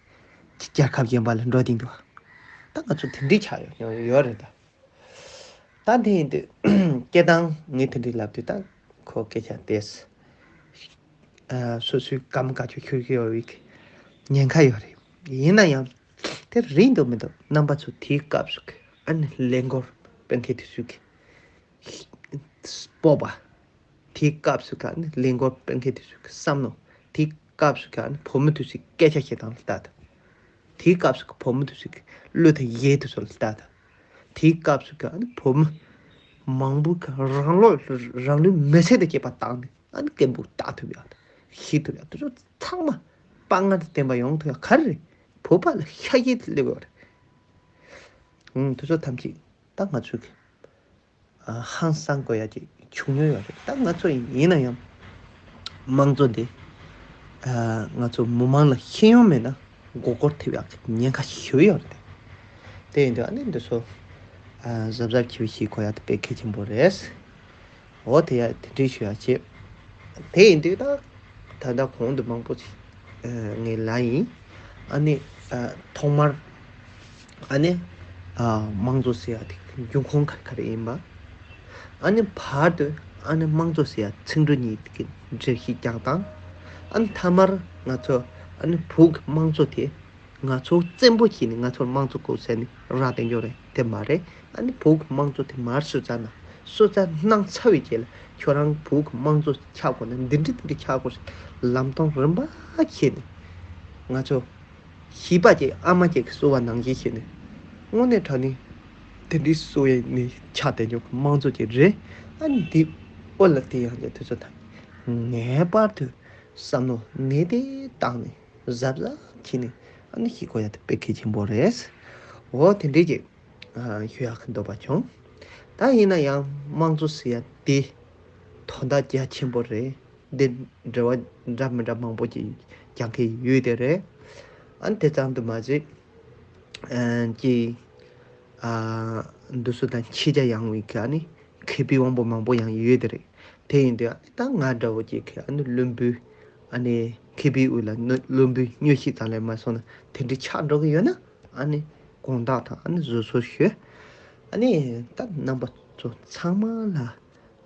རྒྱལ་ཁབ་གཞན་པ་ལ་འགྲོ་གྱིན་འདུག་ད་ང་ཚོ་དེ་འདྲའི་ཆགས་ཡོད་ཡོད་ཡོད་རེད་ད། ད་དེ་ཡིན་དུས་སྐད་གདངས་ངས་དེ་འདྲའི་ལབ་དུས་ད་ཁོ་སྐད་ཆ་དེས། ཨ། སོ་སོའི་གམ་ཁ་ཆུ་ཁྱུར་གྱི་ཡོད་པའི་ཉེན་ཁ་ཡོད་རེད། ཡིན་ན་ཡང་། དེ་རིང་འདུག་མི་འདུག་རྣམ་པ་ཚོ་དེའི་སྐབས་སུ་གི་ཨ་ནི་ལས་འགོར་སྤེལ་མཁན་དེ་ཚོས་གི་སྤོབས་པ། དེའི་སྐབས་སུ་གི་ཨ་ནི་ལས་འགོར་སྤེལ་མཁན་དེ་ཚོས་གི་བསམ་མནོ། དེའི་སྐབས་སུ་གི་ཨ་ནི་བུ་མོ་དེ་ཚོས་སྐད་ཆ་བཤད་སྟངས་ལ་ལྟ་དང་། དེའི་སྐབས་སུ་གི་བུ་མོ་དེ་ཚོས་གི་བློ་དང་ཡིད་དེ་ཚོ་ལ་ལྟ་དང་། དེའི་སྐབས་སུ་གི་ཨ་ནི་བུ་མོ་མང་པོ་གི་རང་བློ་རང་ལུས་མེར་སྲེག་ཏུ་བྱེད་པ་བཏང་ནས། ཨ་ནི་སྐད་འབོད་བཏང་ཐུབ་ཡག་དང་ཤེས་ཐུབ་ཡག་དེ་ཚོ་ཚང་མ་དཔའ་ངར་དང་ལྡན་པ་ཡོང་ཐུབ་ཡག་ག་རེ་རེད། བོད་པ་ལ་ཤ་ཡིད་སླེབས་ཡོད་རེད། ཨང་། དེ་ཚོ་ཐམས་ཅད་ད་ང་ཚོས་གི་ཨ་ཧང་སང་དགོས་ཡག་ཅིག་བྱུང་མྱོང་ཡོད་རེད། ད་ང་ཚོ་ཡིན་ན་ཡང་དམངས་གཙོ་འདི་ཨ་ང་ཚོ་མི་མང་ལ་ཤེས་ཡོན་མེད་ན་མགོ་སྐོར་ཐེབས་ཡག་གི་ཉེན་ཁ་ཞེ་པོ་ཡོད་རེད། དེ་ཡིན་དུས་ཨ་ནི་འདི་ཚོ་ཨ་གཟབ་གཟབ་བྱེད་པ་ཞིག་དགོས་ཡག་དེ་དཔེ་གལ་ཆེན་པོ་རེད། འོ་དེ་ཡ་དེ་འདྲའི་ཞུ་ཡ་བྱེད། དེ་ཡིན་དུས་ད་ད་ལྟ་གོང་དུ་མང་པོ་ཞིག་ངས་ལབ་ཡིན། ཨ་ནི་ཐོག་མར་ཨ་ནི་དམངས་གཙོ་ཟེར་ཡ་དེ་འབྱུང་ཁུངས་ག་ག་རེ་ཡིན་པ། ཨ་ནི་བར་དུ་ཨ་ནི་དམངས་གཙོ་ཟེར་ཡ་ཚིག་འབྲུ་གཉིས་ཀྱི་འགྲེལ་བཤད་རྒྱག་སྟངས། ཨ་ནི་མཐའ་མར་ང་ཚོ་ཨ་ནི་བོད་ཀྱི་དམངས་གཙོ་དེ། ང་ཚོ་བཙན་པོ་བྱས་ནས་ང་ཚོར་དམངས་གཙོ་དགོས་ཟེར་ནས་ར་བསྟན་རྒྱུ་རེད་དེ་མ་རེད། ཨ་ནི་བོད་ཀྱི་དམངས་གཙོ་དེ་མར་སོ་ཙ་ན་སོ་ཙ་གནང་ཚར་བའི་རྗེས་ལ་ཁྱོད་རང་བོད་ཀྱི་དམངས་གཙོ་ཆགས་དགོས་ན་འདི་འདྲ་འདི་འདྲ་ཆགས་དགོས་ཟེར་ལམ་སྟོན་རིམ་པ་བྱས་ནས་ང་ཚོ་བྱིས་པ་ཅིག་ཨ་མ་ཅིག་གིས་གསོ་བ་ནང་བཞིན་བྱས་ནས་དངོས་གནས་དྲང་གནས་དེ་འདྲའི་གསོ་བའི་ནས་ཆགས་བསྡད་རྒྱུ་གི་དམངས་གཙོ་ཅིག་རེད། ཨ་ནི་འདི་ཨོ་ལ་དེ་ཡང་ཅིག་དུས་ཚོད་དང་ངེས་པར་དུ་བསམ་བློ་ནན་ཏན་བཏང་ནས། གཟབ་གཟབ་བྱས་ནས་ཨ་ནི་ཤེས་དགོས་ཡ་དེ་དཔེ་གལ་ཆེན་པོ་རེད། འོ་དེ་འདྲས་ཀྱི་ཨ་ཞུ་ཡག་གི་འདོད་པ་བྱུང་། ད་ཡིན་ན་ཡང་དམངས་གཙོ་ཟེར་ཡ་དེ་དོན་དག་རྒྱ་ཆེན་པོ་རེད། འདི་འབྲེལ་བ་འདྲ་མི་འདྲ་མང་པོ་ཅིག་རྒྱག་མཁན་ཡོད་དེ་རེད། ཨ་ནི་དེ་ཙམ་དུ་མ་ཟད་ཨ་ཅིག་ཨ་འདུ་ཚོགས་དང་ཤེས་བྱ་ཡངས་པའི་གི་ཨ་ནི་མཁས་པའི་དབང་པོ་མང་པོ་ཡང་ཡོད་དེ་རེད། དེ་ཡིན་དུས་ད་ང་འདྲ་བོ་ཅིག་གིས་ཨ་ནི་བླུན་པོའི་ཨ་ནི་མཁས་པའི་དབུ་ལ་ནི་བླུན་པོའི་སྨྱོ་ཤེས་ཙམ་ལས་མ་སོང་ན་དེ་འདྲའི་ཆགས་འགྲོ་གི་ཡོད་ན་ཨ་ནི་དགོངས་དག་དང་ཨ་ནི་བཟོད་གསོལ་ཞུ། ཨ་ནི་ད་རྣམ་པ་ཚོ་ཚང་མ་ལ་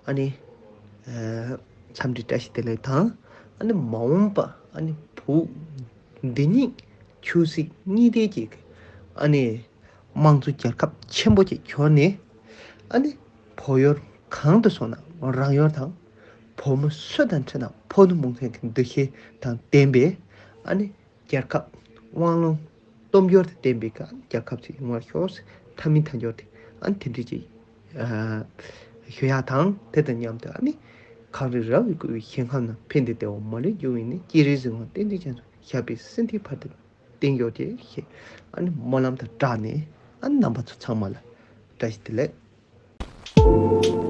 ཨ་ནི་ཨ་འཚམས་འདྲི་བཀྲ་ཤིས་བདེ་ལེགས་དང་ཨ་ནི་མ་འོངས་པ་ཨ་ནི་བོད་འདི་ཉིད་ཆོས་སྲིད་གཉིས་ལྡན་གྱི་ཨ་ནི་དམངས་གཙོ་རྒྱལ་ཁབ་ཆེན་པོ་ཅིག་གྱུར་ནས་ཨ་ནི་ བོད་ཡུལ་གང་དུ་སོང་ན་རང་ཡུལ་དང་། བོད་མི་སུ་དང་འཕྲད་ན་ཕོ་ནུ་མུ་མཐུད་ཀྱི་འདུ་ཤེས་དང་ལྡན་པའི་ཨ་ནི་རྒྱལ་ཁབ་དབང་ལུང་སྟོབས་འབྱོར་དང་ལྡན་པའི་ག་རྒྱལ་ཁབ་ཅིག་ཡོང་བར་ཤོག། མཐའ་མི་མཐའ་འཁྱོངས་ཏེ་ཨ་ནི་དེ་འདྲ་ཅིག་ཨ་ཞུ་ཡག་དང་། དེ་དང་མཉམ་དུ་ཨ་ནི་གངས་རི་ར་བས་བསྐོར་བའི་ཞིང་ཁམས་ན་ཕན་བདེ་བདེ་བ་མ་ལུས་འབྱུང་བའི་གནས། སྤྱན་རས་གཟིགས་དབང་བསྟན་འཛིན་རྒྱ་མཚོ་ཞབས་པད་སྲིད་མཐའི་བར་དུ་བརྟན་གྱུར་ཅིག་ཞེས་ཨ་ནི་སྨོན་ལམ་དང་སྦྲགས་ནས་ཨ་ནི་རྣམ་པ་ཚོ་ཚང་མ་ལ་བཀྲ་ཤིས་བདེ་ལེགས།